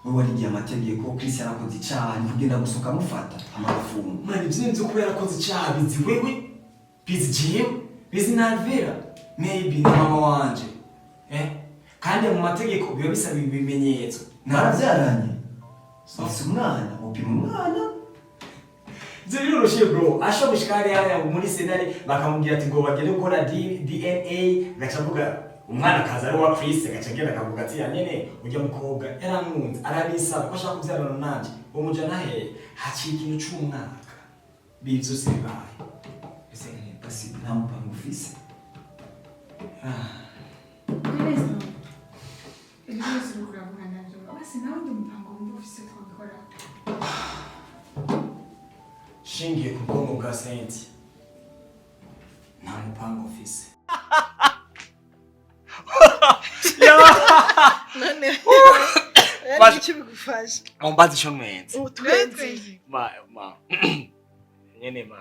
Wewe warigiye amategeko, Chris yarakoze icaha, ni kugenda gusa ukamufata amagafungo. Mwana, ibyo nzi kuba yarakoze icyaha bizi wewe, bizi jewe, bizi na Alvera, maybe na mama wanje, eh? Kandi mu mategeko biba bisaba ibimenyetso. Mwaravyaranye, ufise umwana, upima umwana. Ibyo biroroshye bro, ashobora gushika hariya muri senare bakamubwira ati ngo bagende gukora DNA, agaca avuga umwana akaza ari uwa Chris, agaca agenda akavuga ati ya nyene ujya mukobwa yarankunze, arabisaba ko ashaka kubyarana nanje, umujana hehe? Haciye ikintu c'umwaka bibi vyose bibaye. Ese basi nta mupango ufise? Ibyo byose uri kuravuga nabyo, basi nawe undi mupango wumva ufise twabikora? Shingiye ku bwonko bwa Senti, nta mupango ufise. None icyo bigufasha? Ombazi ico nwenze. Utwenze. Ma nyene ma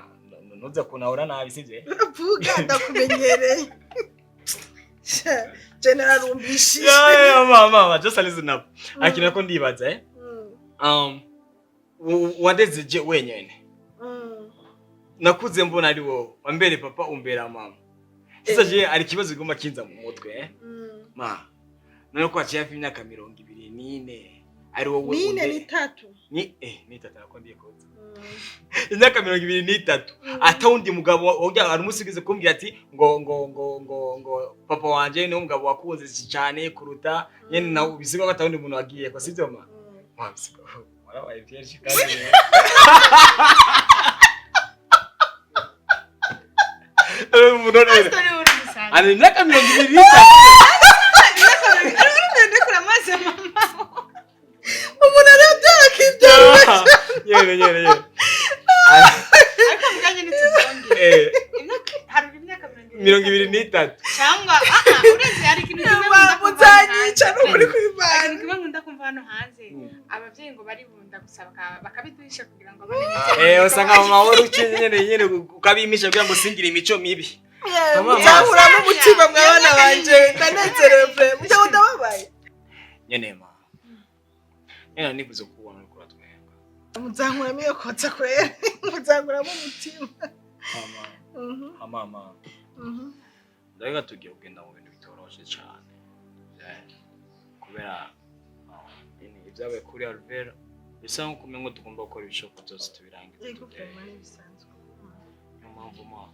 ntuze kunahura nabi, sivyo? Vuga, ndakumenyereye. General umbishije. Yeah, ma ma just listen up. Akina ko ndibaza, eh, wandeze je wenyene, nakuze mbona ari wowe wambere papa, umbera mama. Sasa je ari ikibazo kiguma kinza mu mutwe, eh? Ma none ko haciye hafi imyaka 24 ari wowe Nine n'itatu. Ni n'itatu nako ndiye koza. Imyaka 23 ata wundi mugabo wongera. Hari umunsi ugeze kumbwira ati ngo papa wanje niwe mugabo wakunze cyane kuruta nyene, nawe bisigwa ko ata wundi muntu wagiye ko, sivyo ma? Ma bisigwa warabaye byinshi kandi umuntu ari imyaka 23. Umuntu arabyara akibyara. Nyene nyene nyene. Ariko muganye ntituzongere. Hari imyaka 23. Cyangwa urenze. Hari ikintu kimwe nkunda kumva. Muzanyica n'ukuri kw'Imana. Ikintu kimwe nkunda kumva. hano hanze abavyeyi ngo baribunda gusa bakabiduhisha kugira ngo abana Usanga mama wari ukenye nyene nyene ukabimisha kugira ngo usingire imico mibi. Mama, Muzahuramo umutima mwabana banje, ndanezerewe pe, mujya ndababaye. Nyene ma. Nyene nifuza kubona uriko uratwenga. Muzankuramo iyo kotsa kwera, muzankuramo umutima. Mama, mama. Ndaga tugiye kugenda mu bintu bitoroshe cyane. Kubera nyene ibyabaye kuri Alvera bisa nko kumenya ngo tugomba gukora ibishoboka byose tubirangize. Yego, vraiment n'ibisanzwe. Niyo mpamvu ma.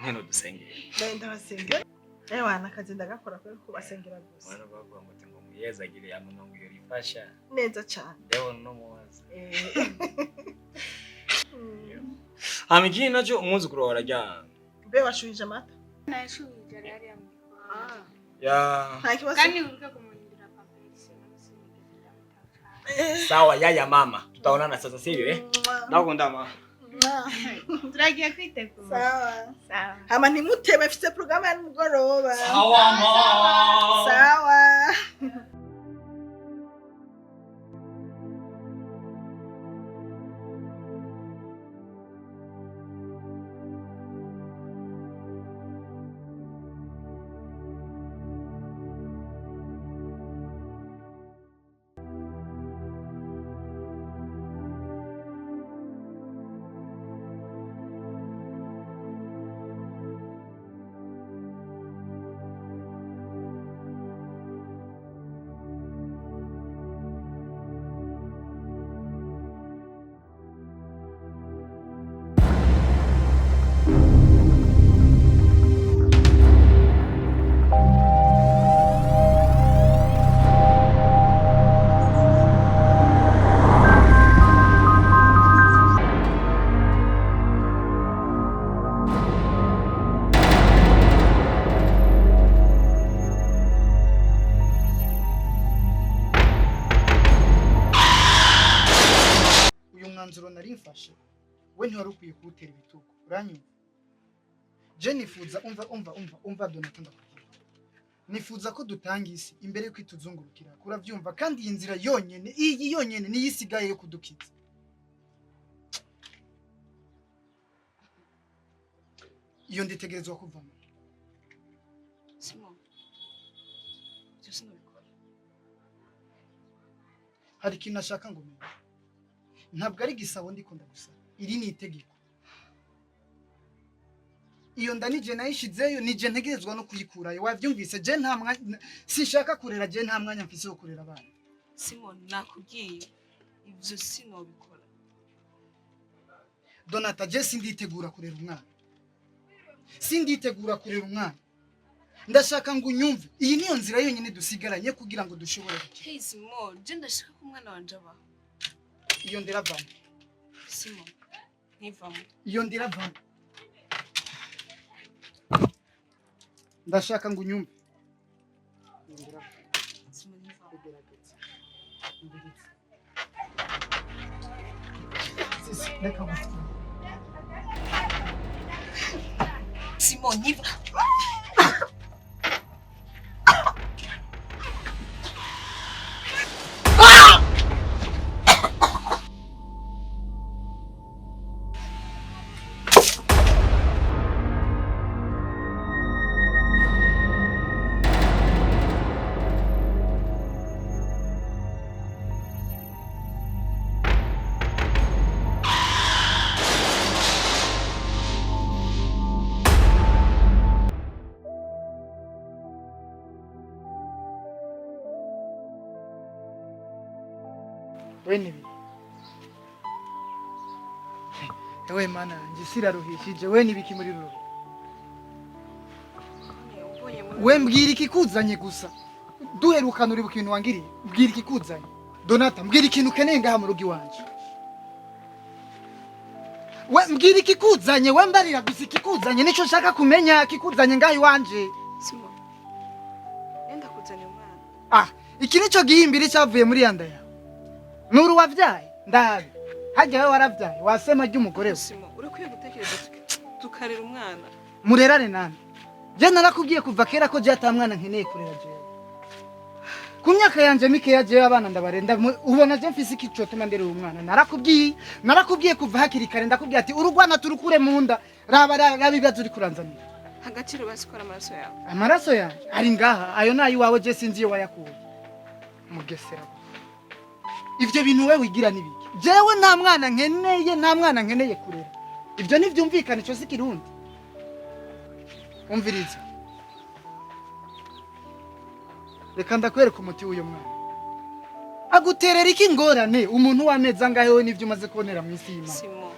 Nyene udusengere. Ndabasengera. Ewana akazi ndagakora kubera kubasengera gusa. Mwana bavuga ngo ngo muyezagire amunongo iyo rifasha. Neza cyane. Ndabona no muwaza. Hama ikindi naco umwuzukuru wawe araryamye. Mbe washuhije amata? Nayashuhije ari hariya mu gikoni. Ya. Nta kibazo. Kandi wibuke kumuhindura pampers namusinigeze ndamutaka. Sawa yaya mama. Tutaonana sasa sivyo eh? Ndakunda ma. Turagiye kwitegura. Sawa. Sawa. Hama ntimutebe, mfise porogaramu ya nimugoroba. Sawa ma. Sawa. Uyu mwanzuro nari mfashe we ntiwari ukwiye kuwutera ibitugu, uranyumva? Je nifuza, umva umva umva umva Donata, ndakubwira, nifuza ko dutanga isi imbere yuko ituzungurukira, urabyumva? Kandi iyi nzira yonyene, iyi yonyene niyo isigaye yo kudukiza. Iyo nditegerezwa kuvamo. Simon, ibyo sinabikora. Hari ikintu nashaka ngo umenye, ntabwo ari igisabo ndikunda gusaba, iri ni itegeko. Iyo nda nije nayishizeyo, nije ntegerezwa no kuyikurayo, wavyumvise? Je nta mwanya, sinshaka kurera, je nta mwanya mfise wo kurera abana. Simon, nakubwiye ibyo sinabikora. Donata, je sinditegura kurera umwana, sinditegura kurera umwana. Ndashaka ngo unyumve, iyi niyo nzira yonyine dusigaranye kugira ngo dushobore gukira. Hey Simon, je ndashaka ko umwana wanje abaho. Iyo ndiravamo. Simon, ntivamo. Iyo ndiravamo. Ndashaka ngo unyumve. Iyo ndiravamo. Simon, ntivamo. Gerageza. Umviriza. Sisi, reka gufite. Simon, ntiva. We nibi. Ewe mana yanjye, isi iraruhishije. We nibiki muri ruru? We mbwira ikikuzanye gusa. Duherukana uribuka ibintu wangiriye? Mbwira ikikuzanye. Donata, mbwira ikintu ukeneye ngaha mu rugo iwanje. We mbwira ikikuzanye, we mbarira gusa ikikuzanye, nico nshaka kumenya, ikikuzanye ngaha iwanje. Simon, nenda kuzanira umwana. Ah, iki nico gihimbiri cyavuye muri yanda yawe. Nuru wavyaye, ndabi. Hajya wewe waravyaye, wasema ry'umugore we. Simon, urakwiye gutekereza tukarera umwana. Murerane nani? Je narakubwiye kuva kera ko je ata mwana nkeneye kurera jewe. Ku myaka yanje mikeya jewe abana ndabarenda, ubona je mfise iki cotuma ndera uyu mwana? Narakubwiye, narakubwiye kuva hakiri kare, ndakubwiye ati urugwana turukure mu nda. Raba, raba ibibazo uri kuranzanira. Agaciro basikora amaraso yawe. Amaraso yanje ari ngaha, ayo ni ayiwawe, je sinzi iyo wayakuye. Mugesera ivyo bintu we wigira nibiki? Jewe nta mwana nkeneye, nta mwana nkeneye kurera. Ivyo ntivyumvikana, ico si kirundi. Umviriza, reka ndakwereka umuti w'uyo mwana. Aguterera iki ingorane umuntu w'amezi angahe? We n'ivyo umaze kubonera mu isi y'Imana. Simo.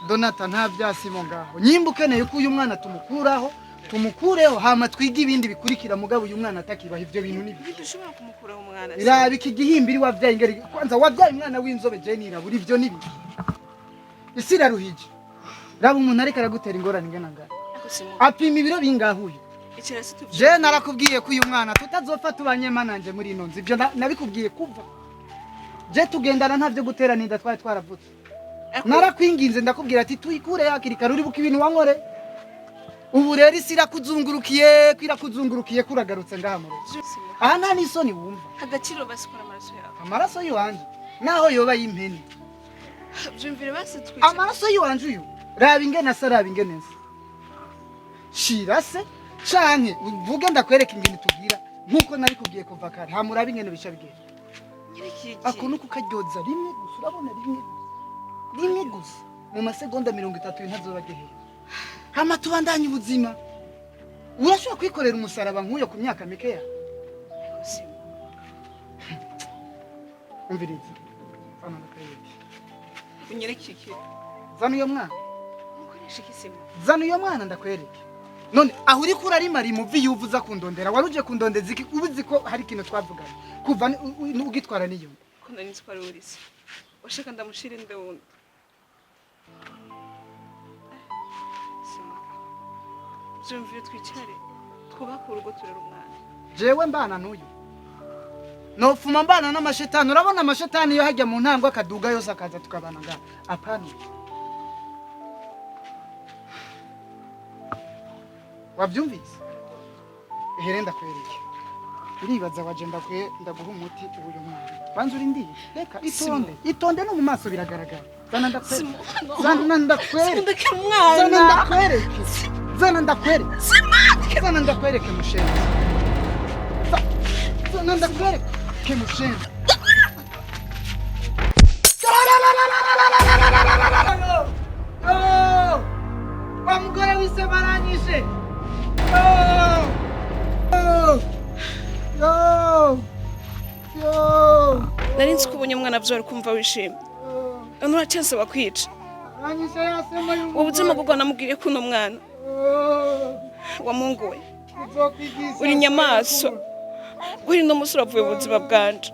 Donata, nta bya Simo ngaho. Nyimba ukeneye ko uyu mwana tumukuraho, tumukureho, hama twige ibindi bikurikira. Mugabo uyu mwana atakibaha, ivyo bintu nibi. Ntidushobora kumukuraho umwana. Raba iki gihimbiri wavyaye ingeri. Kwanza wavyaye umwana w'inzobe, je nirabura. Ivyo nibi, isi iraruhije. Raba umuntu ariko aragutera ingorane ingana ngana. Ariko Simo. Apima ibiro bingahe uyu? Icara si tuvye. Je narakubwiye ko uyu mwana tutazopfa tubanye mananje muri ino nzu. Ivyo nabikubwiye kuva je tugendana, ntavyo guterana inda twari twaravutse. Narakwinginze, ndakubwira ati tuyikure hakiri kare. Uribuka ibintu wankore? Ubu rero isi irakuzungurukiye, ko irakuzungurukiye, ko uragarutse ngaha mu rugo. Simo. Aha nta n'isoni wumva? Agaciro basikora amaraso yawe. Amaraso y'iwanje naho yoba y'impene. Vyumvire basi, twicara. Amaraso y'iwanje uyu, raba ingene asa, raba ingene nsa. Shira se canke uvuge ndakwereka ingene tugira nkuko nabikubwiye kuva kare, hama urabe ingene bica bigenda. Nyiriki. Ako nuko ukaryoza rimwe gusa, urabona, rimwe gusa, rimwe gusa, mu masegonda 30 ntazoba agihera, hama tubandanye ubuzima. Urashobora kwikorera umusaraba nk'uyo ku myaka mikeya? Ariko Simo. Umviriza, zana ndakwereke. Unyereke iki? Zana uyo mwana. Mukoresha iki, Simo? Zana uyo mwana ndakwereke. None aho uriko urarima rimuvi yuva uza kundondera, wari uje kundondeza iki uzi ko hari ikintu twavuganye kuva ugitwara n'iyo? Ko nari nzi ko ari urisi. Washaka ndamushire nde wundi? Simo. Vyumvire, twicare. Twubake urugo, turere umwana. Jewe mbana n'uyu nofuma mbana n'amashetani. Urabona amashetani iyo hajya mu ntango akaduga yose akaza tukabana ngaha? Apana. Wabyumvise? Ehere ndakwereke. Uribaza waje ndakwiye ndaguha umuti w'uyu mwana? Banza urindiye, reka itonde, itonde, no mu maso biragaragara. Zana ndakwereke, zana ndakwereke. Ndekera umwana. Zana ndakwereke, zana ndakwereke, zana ndakwereke mushenzi. Zana ndakwereke mushenzi. Oh! Wa mugore wise baranyishe! Oh! Oh! Yo! Yo! Nari nzi ko ubonye umwana vyora kumva wishimye. None uracansaba kwica. Aranyishe yasema y'umugore. Ubuzima bwo namubwiriye ko uno mwana Oh! wamunguye. Uzokwigisa. Uri inyamaswa. Guhera uno munsi uravuye mu buzima bwanje.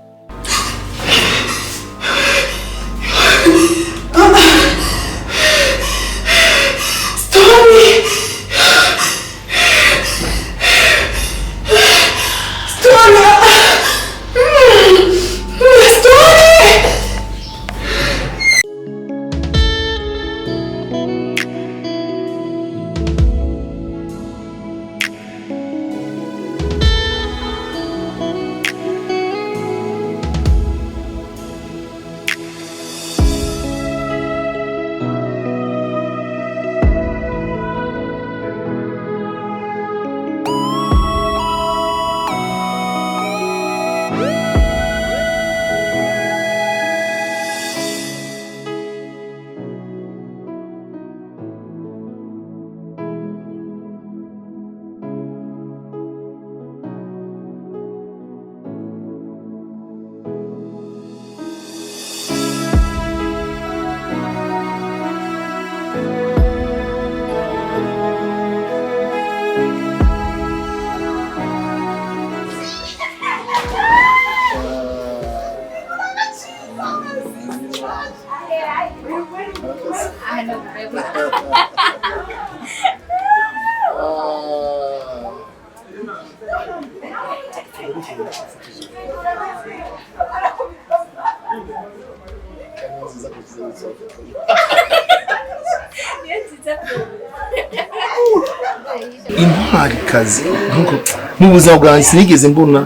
Intwarikazi nkuko Mu buzima bwanjye sinigeze mbona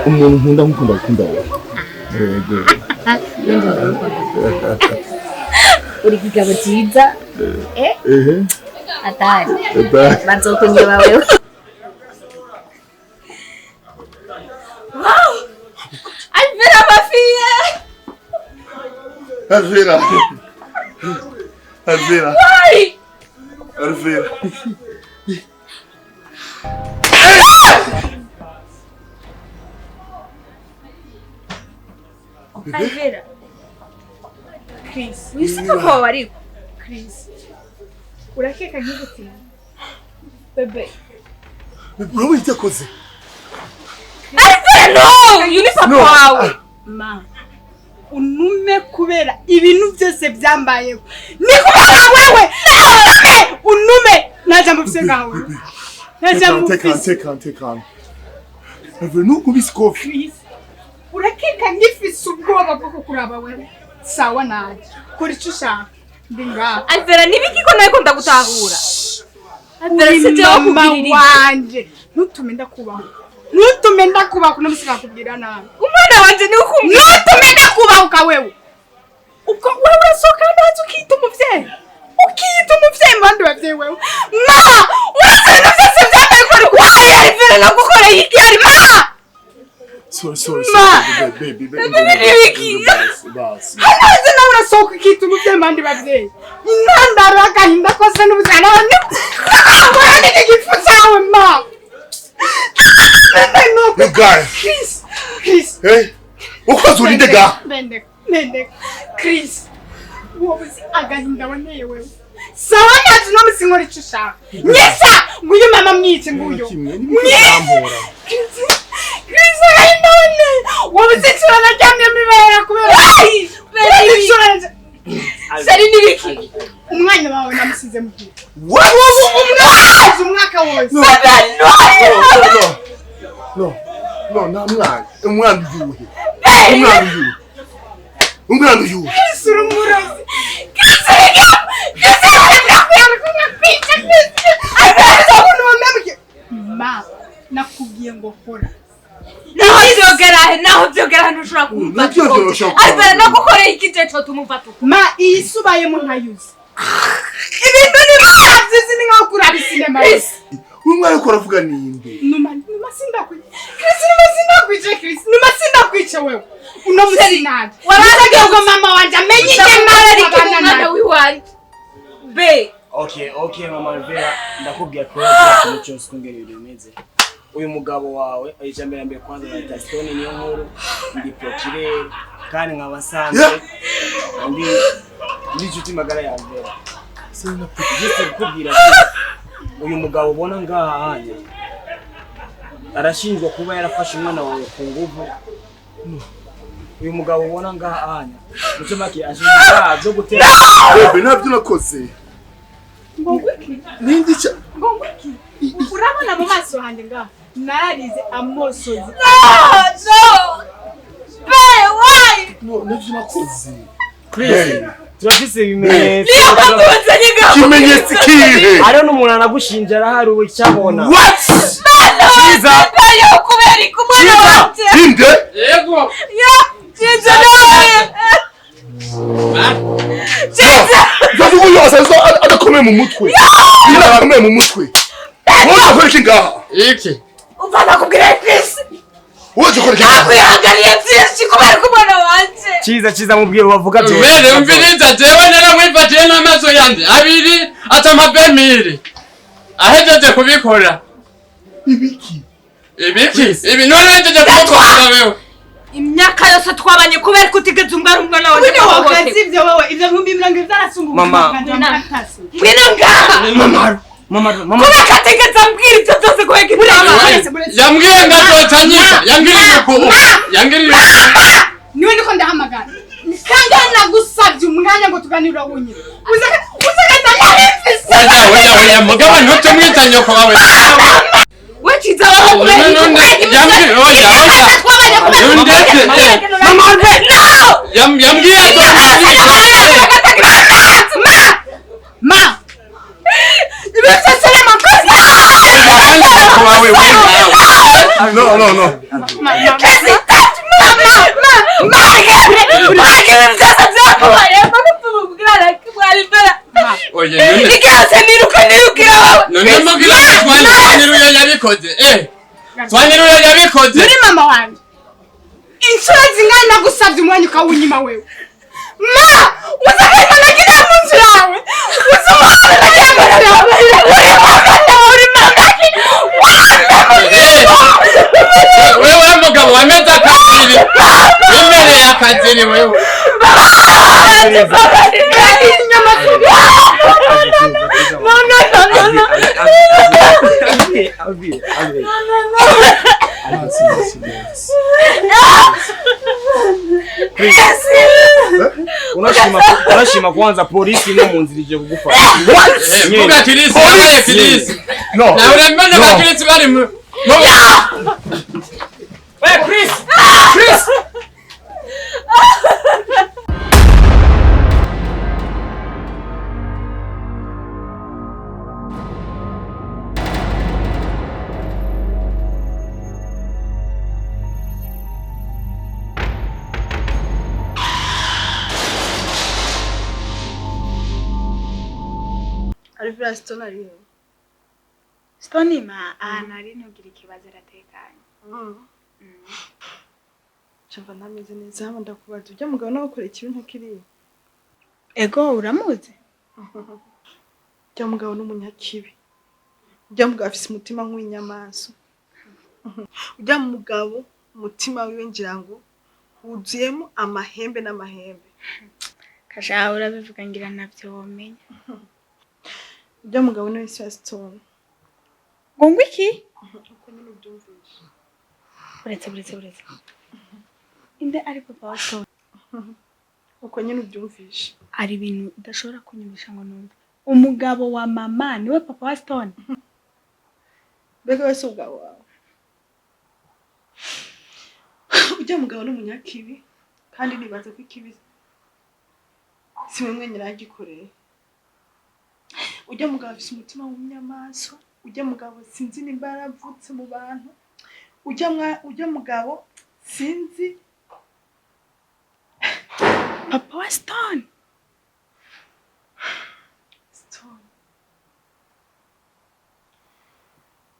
umuntu nkunda nk'uko ndagukunda wowe. Yego. Nanjye ndagukunda. Uri kigabo cyiza. Eh? Ehe. Atari. Atari. Bazokunyeba wewe. Wow! Alvera ma fille! Alvera. Alvera. Why? Alvera. Alvera. Chris, uyu si papa wawe ariko. Chris, urakeka nk'igutinya bebe? Urabona icyo akoze? Alvera, no! Uyu ni papa wawe. Ma, unume kubera ibintu byose byambayeho. Ni kubera wewe! Unume! Nta jambo ufise ngawe. Nta jambo ufise. Tekana, tekana. Alvera, ntukubise ikofi. Chris, urakeka ngifise ubwoba bwo kukuraba wewe? Sawa naje. Kora icyo ushaka. Ndi ngaha. Alvera, nibiki ko nawe ko ndagutahura? Alvera, Uri si jewe mama kugirira ibyo. wanje. Ntutume ndakubaho. Ntutume ndakubaho kuno musi nakubwira nabi. Umwana wanje ni ukumbwira. Ntutume ndakubahuka wewe. Ubwo wewe urasohoka hanze ukiyita umuvyeyi. Ukiyita umuvyeyi mu bandi bavyeyi wewe. Ma! Uretse ibintu vyose vyambaye ko uri Why, Alvera, nagukoreye iki? Ma! Sorry, sorry, Ma! sorry, baby, baby, Baby, baby, basi, basi. Hano hanze nawe urasohoka ukiyita umuvyeyi mu bandi bavyeyi. Intandaro y'agahinda kose n'ubuzima n'abantu. Urabona igifu cawe ma! You guys. Chris! Chris! Hey, ukoze urinde ga. Bendeka, bendeka. Chris, wowe uzi agahinda wanteye wewe. Sawa ntazi no musi nkora icyo ushaka. Nyisa! Nguyu mama mwice nguyu. Mwice! Chris, Chris agahinda wanteye. Wowe uzi icyo naryamyemo ibera kubera. Kubera icyo narya- Sari nibiki? Umwanya wawe namusize mu gihe. What? Umwaka umwaka wose. No, no, no, no, nta mwana. Umwana uyuhe? Umwana uyuhe? Umwana uyuhe? Chris uri umurozi. Chris uri Chris uri Chris. Ma, nakubwiye ngo hora. Naho vyogera he, naho vyogera ntushobora kumva. Nabyo vyorosha gukora. Alvera, nagukoreye iki je cotuma umfata uko? Ma, iyi si ubayemo ntayuzi. Ibintu ni byiza ni nkaho kuraba sinema. Chris. Uyu mwana ariko aravuga ninde? Numa, numa sindakwica. Chris, numa sindakwica Chris. Numa sindakwica wewe. Uno musi naje. Warazagiye ngo mama wanje amenye icyo Ndakubwira mara iki abana umwana nawe. wiwanje. Be. Okay, okay, mama Alvera, ndakubwira ko ikintu cyose uko ngene ibintu bimeze. Uyu mugabo wawe, ijambere mbere kwanza bayita Stone niyo nkuru, ndi procureur kandi nkaba nsanzwe ndi ndi inshuti magara ya Alvera. Juste kukubwira ati uyu mugabo ubona ngaha hanya arashinjwa kuba yarafashe umwana wawe ku nguvu. Uyu mugabo ubona ngaha hanya muco make ashinjwa ibyaha byo gutera Bebe, ntabyo nakoze. Ngo ngwiki? Ninde icyo? Ngo ngwiki? Urabona mu maso hanjye ngaha. Narize amosozi. No, no. Be, why? No, ntabyo nakoze. Chris, turafise ibimenyetso. Niyo mpamvu wazanye ngaho. Ikimenyetso kihe? Hariho n'umuntu anagushinja arahari ubu icyo abona. What? Mana Cyiza. wanje, kubera iki umwana wanje? Inde? Yego. Ya, Cyiza nawe. Cyiza. Ndavuga uyu asanzwe adakomeye mu mutwe. Iyo adakomeye mu mutwe. Wowe ukora iki ngaha? Iki. Umva nakubwira Chris. Wowe ukora iki ngaha? Nakwihanganiye byinshi kubera ko umwana wanje. Cyiza cyiza mubwira bavuga byose. Mbere umviriza jewe naramwifatiye n'amaso yanje abiri atampa bemiri. Ahejeje kubikora. Ibiki? Ibiki? Ibi none ahejeje kubikora wewe. Imyaka yose twabanye kubera ko utigeze umbwira umwana wanje Ubu ni wowe sivyo wewe. Ivyo 20,000 byarasumba Mama. Ngwino ngaha. Mama, mama, mama. Kubera ko atigeze ambwira ibyo byose kubera ko itabaye. Yambwiye ngo azotanyika. Yangirije ku. Yangirije. Niwe ndiko ndahamagara. Kandi nagusabye umwanya ngo tuganire wenyine. Uzaka uzaka narifise. Oya oya oya mugabo ntutumwita nyoko wawe. We Cyiza wowe kubera No, no, no, iki? yambwiye oya oya. Twabanye kubera Nundeke. Mama Alvera. No! Yambwiye azotanyika. Ma! Ma! Ibyo byose ni amakosa. Nyoko wawe wewe. No, no, no. Kezi, touch mama! Ma! Ma! Byose byakubayemo kugira Alvera. Oye, none Ikiranse niruka nirukira wowe. None mugira Twanyiruyo yabikoze. Twanyiruyo yabikoze. Muri mama wanje. Inshuro zingana nagusavye umwanya ukawunyima wewe. Ma! Uzakayima nagira mu nzu yawe. Uzumuhana nagira mu nzu yawe. Uri mama, uri mama. Wewe mugabo wameze akaziri. Wemereye akaziri wewe. No, no, no, no, no. Alvira, Alvira. No, no, no. Unashima kwanza polisi ino mu nzira ije kugufata. Vuga Kirisi, yabaye Kirisi. No. Nawe urambona ba Kirisi bari mu We Chris! Chris! Alvira Stone ari he? Stone ma ahantu ari ntugire ikibazo aratekanye. Cumva ntameze neza hano ndakubaza ujya mugabo nawe ukora ikibi nka kiriya. Ego uramuzi? Ujya mugabo n'umunyakibi. Ujya mugabo afise umutima nk'uw'inyamaswa. Ujya mugabo umutima wiwe ngira ngo wuzuyemo amahembe n'amahembe. Kasha urabivuga ngira navyo womenya. Ujya mugabo niwe se wa Stone. Ngo ngwiki? Uko nyine ubyumvishe. Uretse uretse uretse. Inde ari papa wa Stone? Uko nyine ubyumvishe. Hari ibintu udashobora kunyumvisha ngo numve. Umugabo wa mama niwe papa wa Stone. Mbega wese umugabo wawe. Ujya mugabo n'umunyakibi kandi nibaza ko ikibi si mwe mwenyine yagikoreye. Ujya mugabo afise umutima w'umunyamaswa, ujya mugabo sinzi nimba yaravutse mu bantu, ujya mugabo sinzi Papa wa Stone. Stone.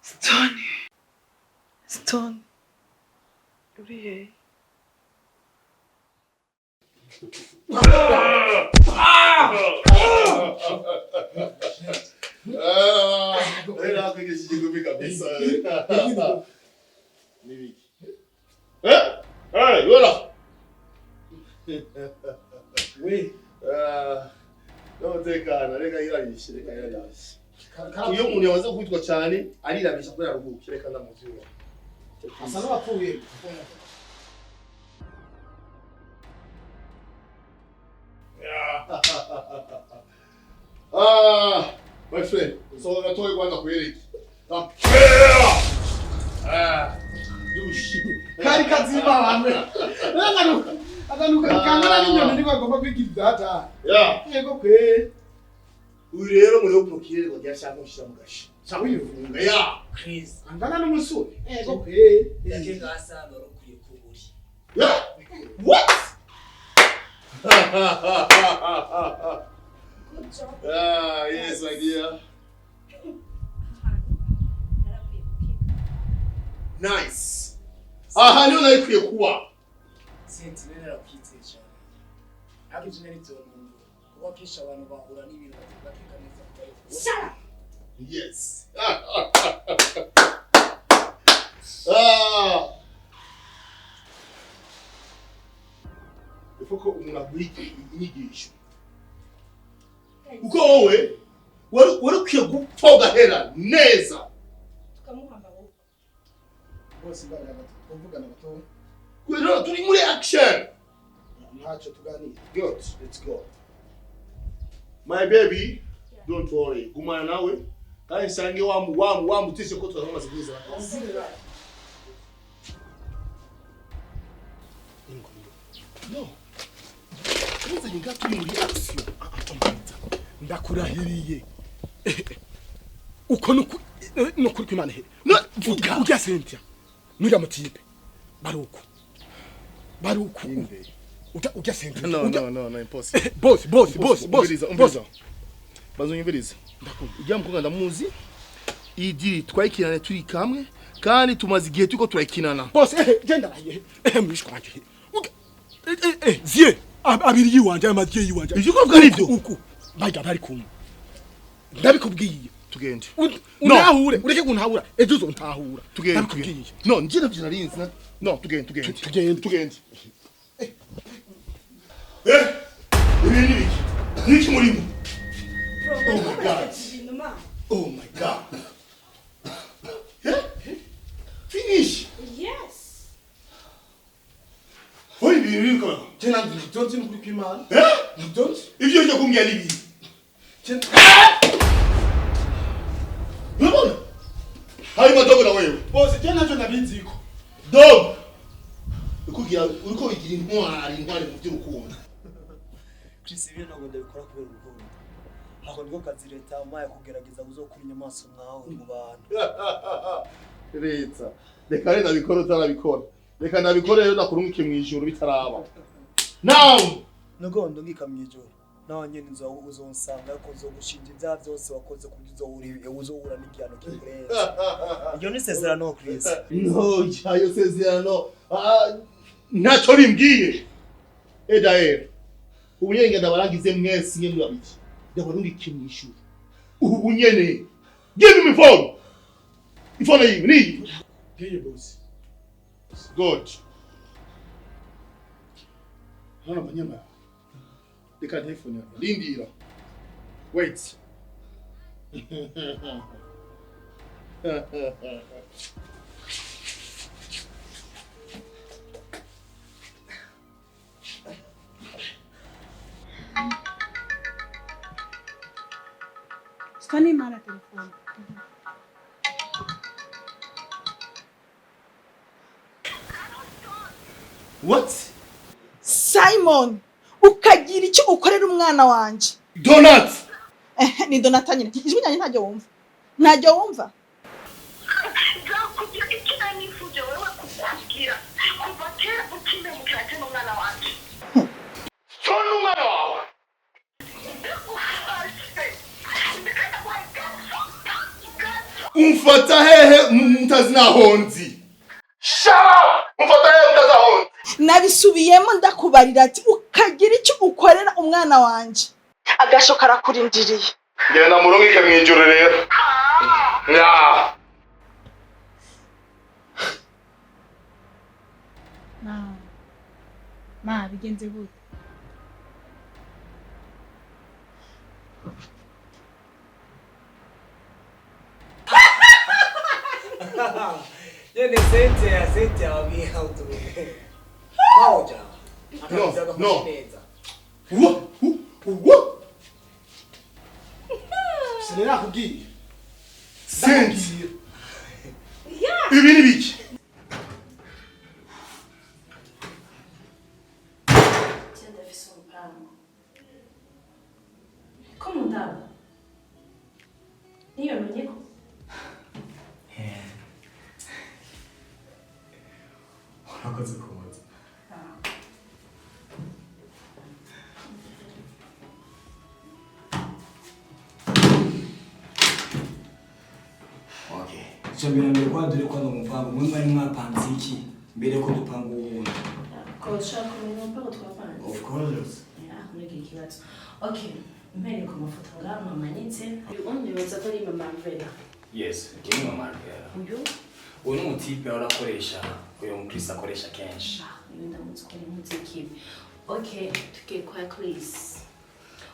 Stone. Stone. Uri hehe? Kabisa. Nibiki. Hey, voilà. We. N'umutekano reka yirabishe, reka yirabishe. Iyo umuntu yamaze kwitwa cyane arirabisha kubera aruhuke, reka ndamuvyura. Asa n'uwapfuye. Ah, my friend, so gatoyi kwanza kwereke. Ah, Kari kazima abantu. Akantu kangana n'inyoni niko agomba kwigira data. Yeah. Yego kwe. Uyu rero muri procureur ngo yashaka kumushyira mu gashi. Shaka kuyifunga. Yeah. Chris, angana n'umusore. Yego kwe. Ndakeka hasa wari ukwiye kuba uri. Yeah. What? Ah, yes, my dear. Nice. Aha niho nari kwiye kuba. Senti narakwizeye cyane. Ariko ibyo nari byongeye kuba kenshi abantu bahura n'ibintu bakeka neza ko bari kuba. Yes. Ah. Ifuko umuntu aguha inyigisho. Kuko wowe wari ukwiye gupfa ugahera neza. Tukamuhamba wowe. Bose mbaraga bato, twavugana bato. Kubera turi muri action. Ntacyo tuganira. Good, let's go. My baby, don't worry. Gumana nawe. Kandi nsange wamutise ko twamaze guhuza. No. Nze nga turi muri action. Ndakurahiriye. Uko nukuri kw'Imana he. Vuga. Urya Cynthia. N'uriya mutipe baruku baruku uja uja sente. No, no, no, no, impossible. Boss, boss, boss, boss. Umviriza, umviriza, banza unyumvirize. Ujya mukobwa ndamuzi, idiri twayikinana turi kamwe kandi tumaze igihe turiko turayikinana. Boss, genda raye, mwishwa wanje. Zie abiri yiwanje, ayo maziye yiwanje. Ivyo uko ari byo? Uku bajya bari kumwe, ndabikubwiye. Tugende. Untahure, ureke kuntahura, ejo uzontahura. Tugende. Ndabikubwiye. No, njye navyo narinzi no, tugende, tugende. Tugende. Tugende. Eh, ibi ni biki? Niki murimo? Oh my God, oh my God. Eh, finish. Yes. Oyi, ibi biri ko Je ntabwo nzi n'ukuri kw'Imana. Eh, ntabyo nzi. Ivyo uje kumbwira ni ibi? Urabona hanyuma dogo na wewe. Boss, je navyo ndabiziko. Dogo ukugira uriko wigira intwari, intwari mu by'urukundo. Chris, ibyo ntabwo ndabikora kubera urukundo. Ako niko kazi leta yampaye, kugerageza kuzokura inyamaswa nkawe mu bantu. Leta reka rero nabikora utarabikora, reka nabikora rero nakurungike mu ijuru bitaraba nawe. Nubwo ndungika mu ijoro, nawe nyene uzonsanga ko uzogushinja ibyaha byose wakoze, ku buryo uzohura n'igihano kikurenze. Iryo ni isezerano, Chris. No, ayo sezerano ntacyo bimbwiye. Edaer, ubu nyene ngenda barangize mwese nyene muri babiri, ndabarungike mu ijuru ubu nyene. Give me phone, ifone yiwe niyi. Ngiye, boss. Good. Hano manyama. Reka telefone yawe, rindira, wait. Stani mara telefone. What? Simon, ukagira icyo ukorera umwana wanje. Donat. Ni Donata nyine. Ijwi ryanjye ntajya wumva, ntajya wumva. Nzakubwira icyo nari nifuje wewe kukubwira kuva kera ukimemukira ate n'umwana wanje. Sona umwana wawe. Ndagufashe ndakaguha gaso gaso. Umfata hehe mutazi nahonzi? Shut up! Umfata hehe mutazi ahonzi? Nabisubiyemo, ndakubarira ati ukagira icyo ukorera umwana wanje, agasho karakurindiriye. Ngenda murungike mu ijuru rero. Yeah. Ma, ma, bigenze gute? Nyene sente ya sente ababwira utu. Maoja. No, no. What? What? Sinakubwiye. Sente. Ibi ni biki? Je ndafise umupango. Ko mundaba? Niyo nonyeko. Urakoze kuza. Okay. Icyo mbere mbere kwa dore kwa umupango mwe mwari mwapanze iki mbere ko dupanga uwundi? Ko ushaka kumenya umupango twapanze? Of course. Yeah, ntugire ikibazo. Okay, mpereye ku mafoto ngaha mamanitse. Uyu nibaza ko ari mama Alvera. Yes, njye ni mama Alvera. Uyu? Uyu ni umutipe ahora akoresha, uyu mukristo akoresha kenshi. Uyu ndamutse uko ni muziki. Okay, tugiye kwa Chris.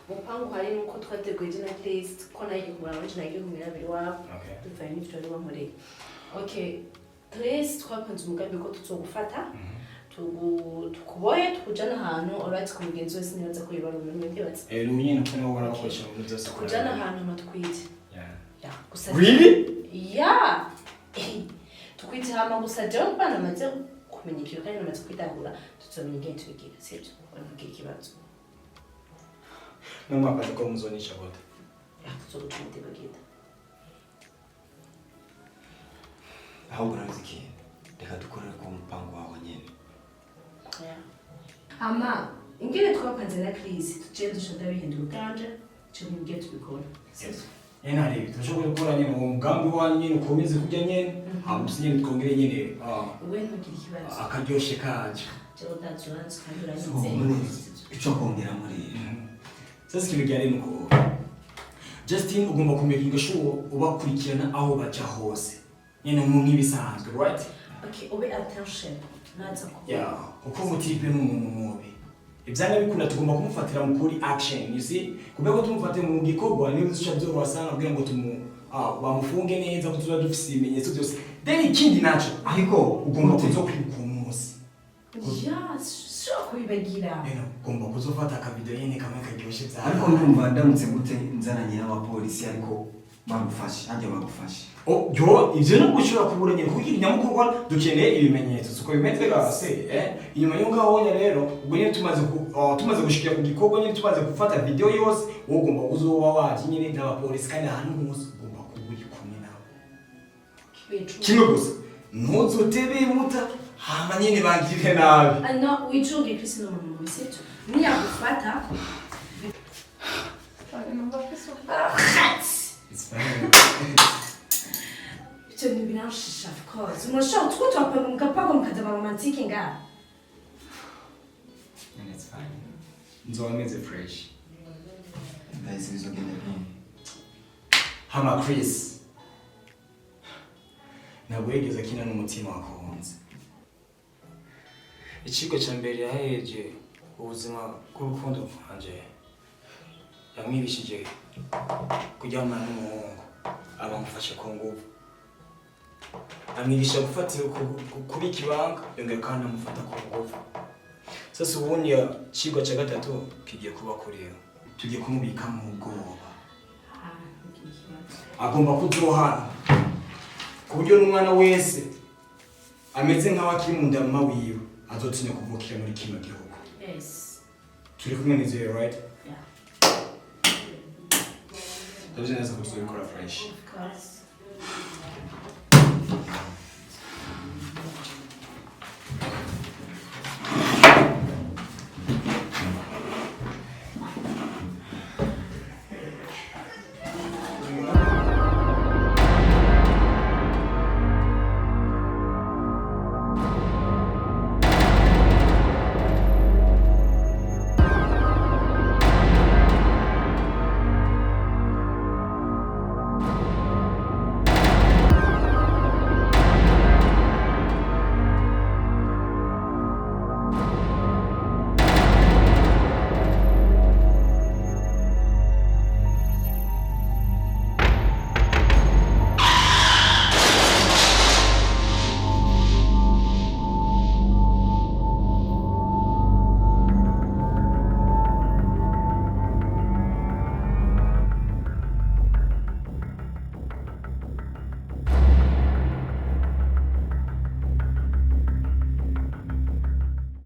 Umupango uhari nuko twateguye na Chris ko nagiye kumara muri nagiye kumera abiri wabo. Okay. Duvanye n'ivyo wari wankoreye. Okay, Chris twapanze umugambi ko tuzogufata. Tukuboye tukujana ahantu, alright, ku mugenzi wese nibaza ko yibara umuntu ndibaza. Eh, ni nyine ko nawe barakoresha mu bintu byose. Tukujana ahantu amatwite. Yeah. Yeah, gusa Really? Yeah. Tukwite hama gusa jewe kuba namaze kumenya ikintu kandi namaze kwitahura, tuzomenya ingene tubigira, sibyo? Ntugire ikibazo. Mama akazi ko muzonisha gute? Yeah, tuzogutuma tubagenda. Ahubwo urabizi ikintu. Reka dukorere ku mupango wawe nyene. Ama ingene twapanze na Chris, tugende duca ndabihindura ubwanje, ico nibwiye tubikora. Nyene hari turashobora gukora nyene uwo mugambi wanyu nyene ukomeze kurya nyene, hama gusa nyene twongere nyene We ntugire ikibazo. Akaryoshe kaje. Jewe ndazi uranzi kandi So, uranyizeye. Munezero, ico kongera muri Sasa ikintu gihari nuko Justin ugomba kumakinga sure ubakurikirana aho baja hose nyene mu nk'ibisanzwe, right? Okay, ube attention. Naza kubona. Yeah, kuko umutipe ni umuntu mubi, ivyanga bikunda tugomba kumufatira mu kuri action, you see, kubera ko tumufate mu gikorwa niyo bizoca vyoroha sana kugira ngo tumu bamufunge neza ko tuzoba dufise ibimenyetso byose. Then ikindi naco, ariko ugomba kuzokwibuka uwo munsi. Yeah, sure, kubibagira. Ugomba kuzofata akavideo nyene kamwe karyoshe vya Ariko ndumva ndamutse gute nzananye n'abapolisi, ariko bagufashe hajya bagufashe. Oh, yo, ivyo nubwo ushobora kubura nyene, kuko nyamukuru dukeneye ibimenyetso, siko bimeze gase, eh? Inyuma yo ngaho nyene rero, ubwo nyene tumaze gushikira ku gikorwa nyene, tumaze gufata video yose, wowe ugomba kuzoba waje nyene n'abapolisi, kandi ahantu hose ugomba kuba uri kumwe nabo. Kimwe gusa, ntuzotebe muta, hama nyene bangirire nabi. Ah, no, wicunge Chris no muntu mubi, sibyo? Niyagufata. It's fine. Ibyo bintu biranshisha, of course. Murashobora twutwapanga mugapanga mukaza ama romantique ngaha. And it's fine. Nzoba meze fresh. Ndahize bizogenda bien. Hama Chris. Ntabwo yigeze akina n'umutima wakunze. Ikigo cya mbere yahereje ubuzima bw'urukundo bwanje, yamwibishije kuryamana n'umuhungu abamufashe ku nguvu, amwigisha gufatira kubika ibanga, yongera kandi amufata ku nguvu. Sasa ubundi ikigo cya gatatu kigiye kuba kuri we, tugiye kumubika mu bwoba, agomba kuzohana ku buryo n'umwana wese ameze nk'aho akiri mu nda mama wiwe azotinya kuvukira muri kino gihugu. Yes. Turi kumwe nizeye, right? Yeah. Ndabizi neza ko tuzobikora fresh. Of course.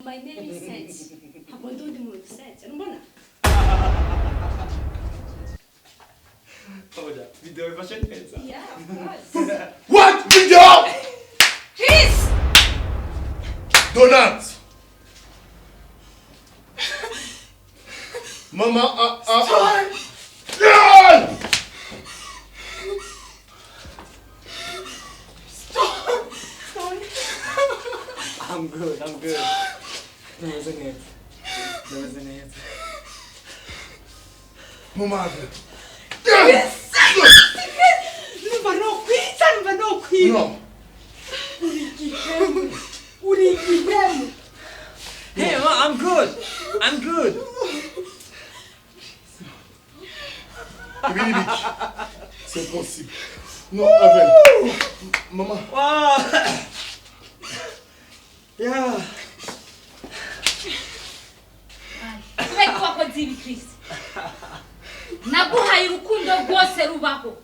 My name is Seth. Ntabwo ndi undi muntu Seth. Urabona? Oya, video ifashe neza. Yeah, of course. What video? Chris! Donat! Mama, ah, ah, ah. Yeah! Stop! I'm good, I'm good. Ndameze neza. Ndameze neza. Mama. Yes! Numva nokwica, numva nokwica. No. Uri igihemu. Uri igihemu. Hey, ma, I'm good. I'm good. Ibi ni biki? C'est possible. No, Evan. Mama. Wow. Yeah. Kubera ko wakoze ibi Chris, naguhaye urukundo rwose rubaho,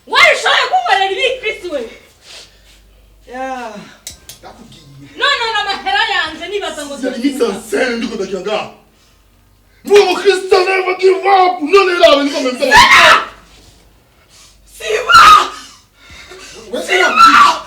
warushoboye kunkorera ibi Chris we? Yeah. Ndakubwiye. None amahera yanje nibaza ngo Yari mise en scène ndiko ndagira ngaha. Mvuga ngo Kristo never give up. None rawe niko meze. Siba! Siba!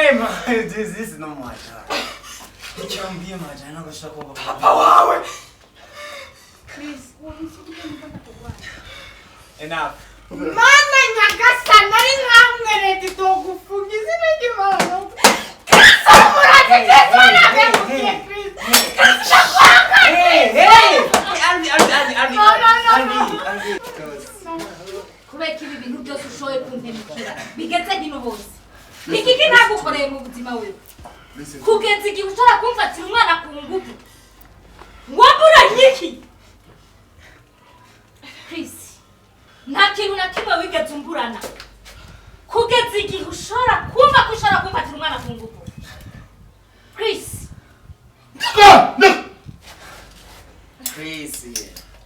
Hey man, this is not my job. Icyambwiye majana ntabwo ashaka kuba papa wawe. Chris, wowe uzi ko ugomba kurwara. Enough. Mana nyagasani ari nkamwe leta itogufunga izina ry'Imana. Kristo murate Kristo nagarukiye Kristo. Kristo ndakwanga. Hey, hey! Alvi, Alvi, Alvi, Alvi. No, no, no, Alvi, no. Alvi. Kubera ko ibi bintu byose ushoboye kumpemukira bigeze hino hose ni iki ntagukoreye mu buzima wewe kugeza igihe ushobora kumfatira umwana ku ngufu wamburanye iki Chris nta kintu na kimwe wigeze umburana kugeza igihe ushobora kumva ko ushobora kumfatira umwana ku ngufu Chris. Chris.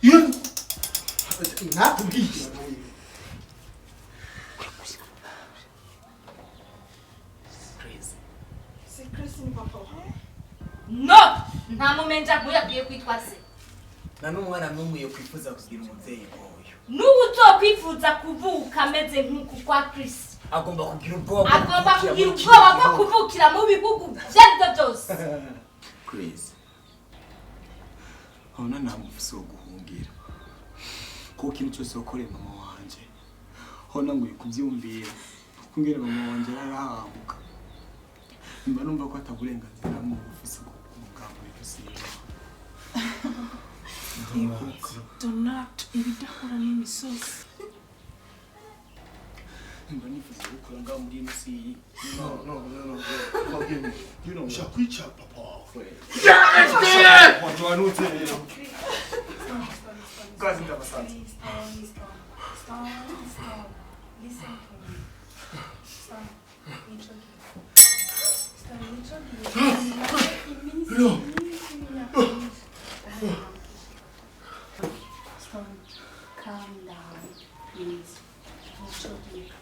You nakubwiye. Si Chris ni papa wawe. No, nta mumenja nk'uyu akwiye kwitwa se. Nta n'umwana n'umwe yokwifuza kugira umubyeyi nk'uyu. N'ubu uzokwifuza kuvuka ameze nk'uku kwa Chris. Agomba kugira ubwoba bwo Agomba kuvukira kugira muri kino ubwoba bwo gihugu. kuvukira mu bihugu ibyo ari byo byose. Chris. Abona nta mufisi wo guhungira. Kuko ikintu cyose wakoreye mama wanje. Hona ngo kubyumvira. Kuko ngere mama wanje arahahamuka. Mba numva ko ataburenganzira mu bufisi bwo kumugambura isi. Donat ibidahura n'imisozi. Mba nifuza gukora ngaho muri ino si. No, no, no, no. Forgive me. You know. Ushaka kwica papa wawe. Wajanutse rero. Kazi ndabasanze. Stop, stop. Listen to me. Stop. Nico gihe. Stop, nico gihe. Iminsi No. myinshi n'imyaka myinshi. Stop. Calm down, please. Nico gihe.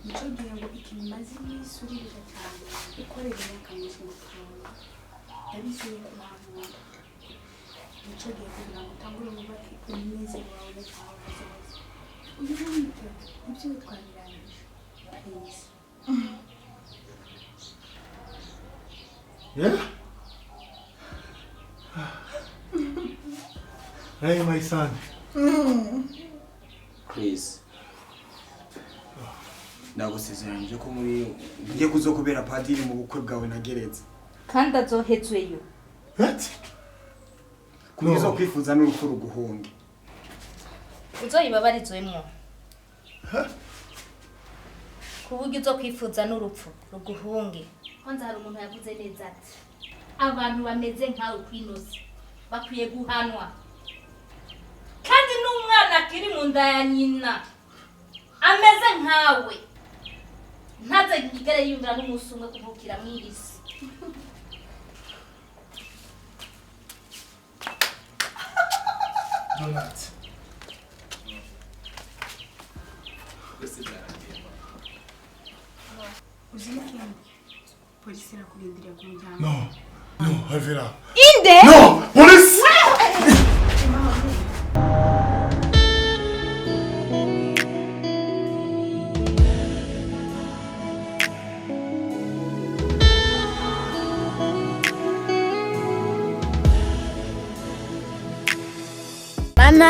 Nico gihe ngo ikintu umaze iminsi uririra cyane ukorera imyaka myinshi ngo utonde. Ndabizi yuko urankunda. Nico gihe kugira ngo utangure wubake umunezero wawe n'ejo hawe hazaza. Uyu wite ibyo twabirangije. Please. Yeah? Hey, my son. Chris. Ndagusezeranyije ko muri ngiye kuzokubera padiri mu bukwe bwawe na Gereza. Kandi azohezweyo. What? Kugeza no. Kwifuza n'urupfu ruguhunge. Uzoyibabarizwemwo. Ku buryo uzokwifuza n'urupfu ruguhunge. Kwanza hari umuntu yavuze neza ati abantu bameze nkawe kwinoze bakwiye guhanwa. Kandi n'umwana akiri mu nda ya nyina ameze nkawe ntaze yigere yiyumvira n'umunsi umwe kuvukira mu iyi si. Donat. Uzi n'ikindi? Polisi irakurindiriye ku muryango. No, no, Alvera. Inde? No, polisi! Mana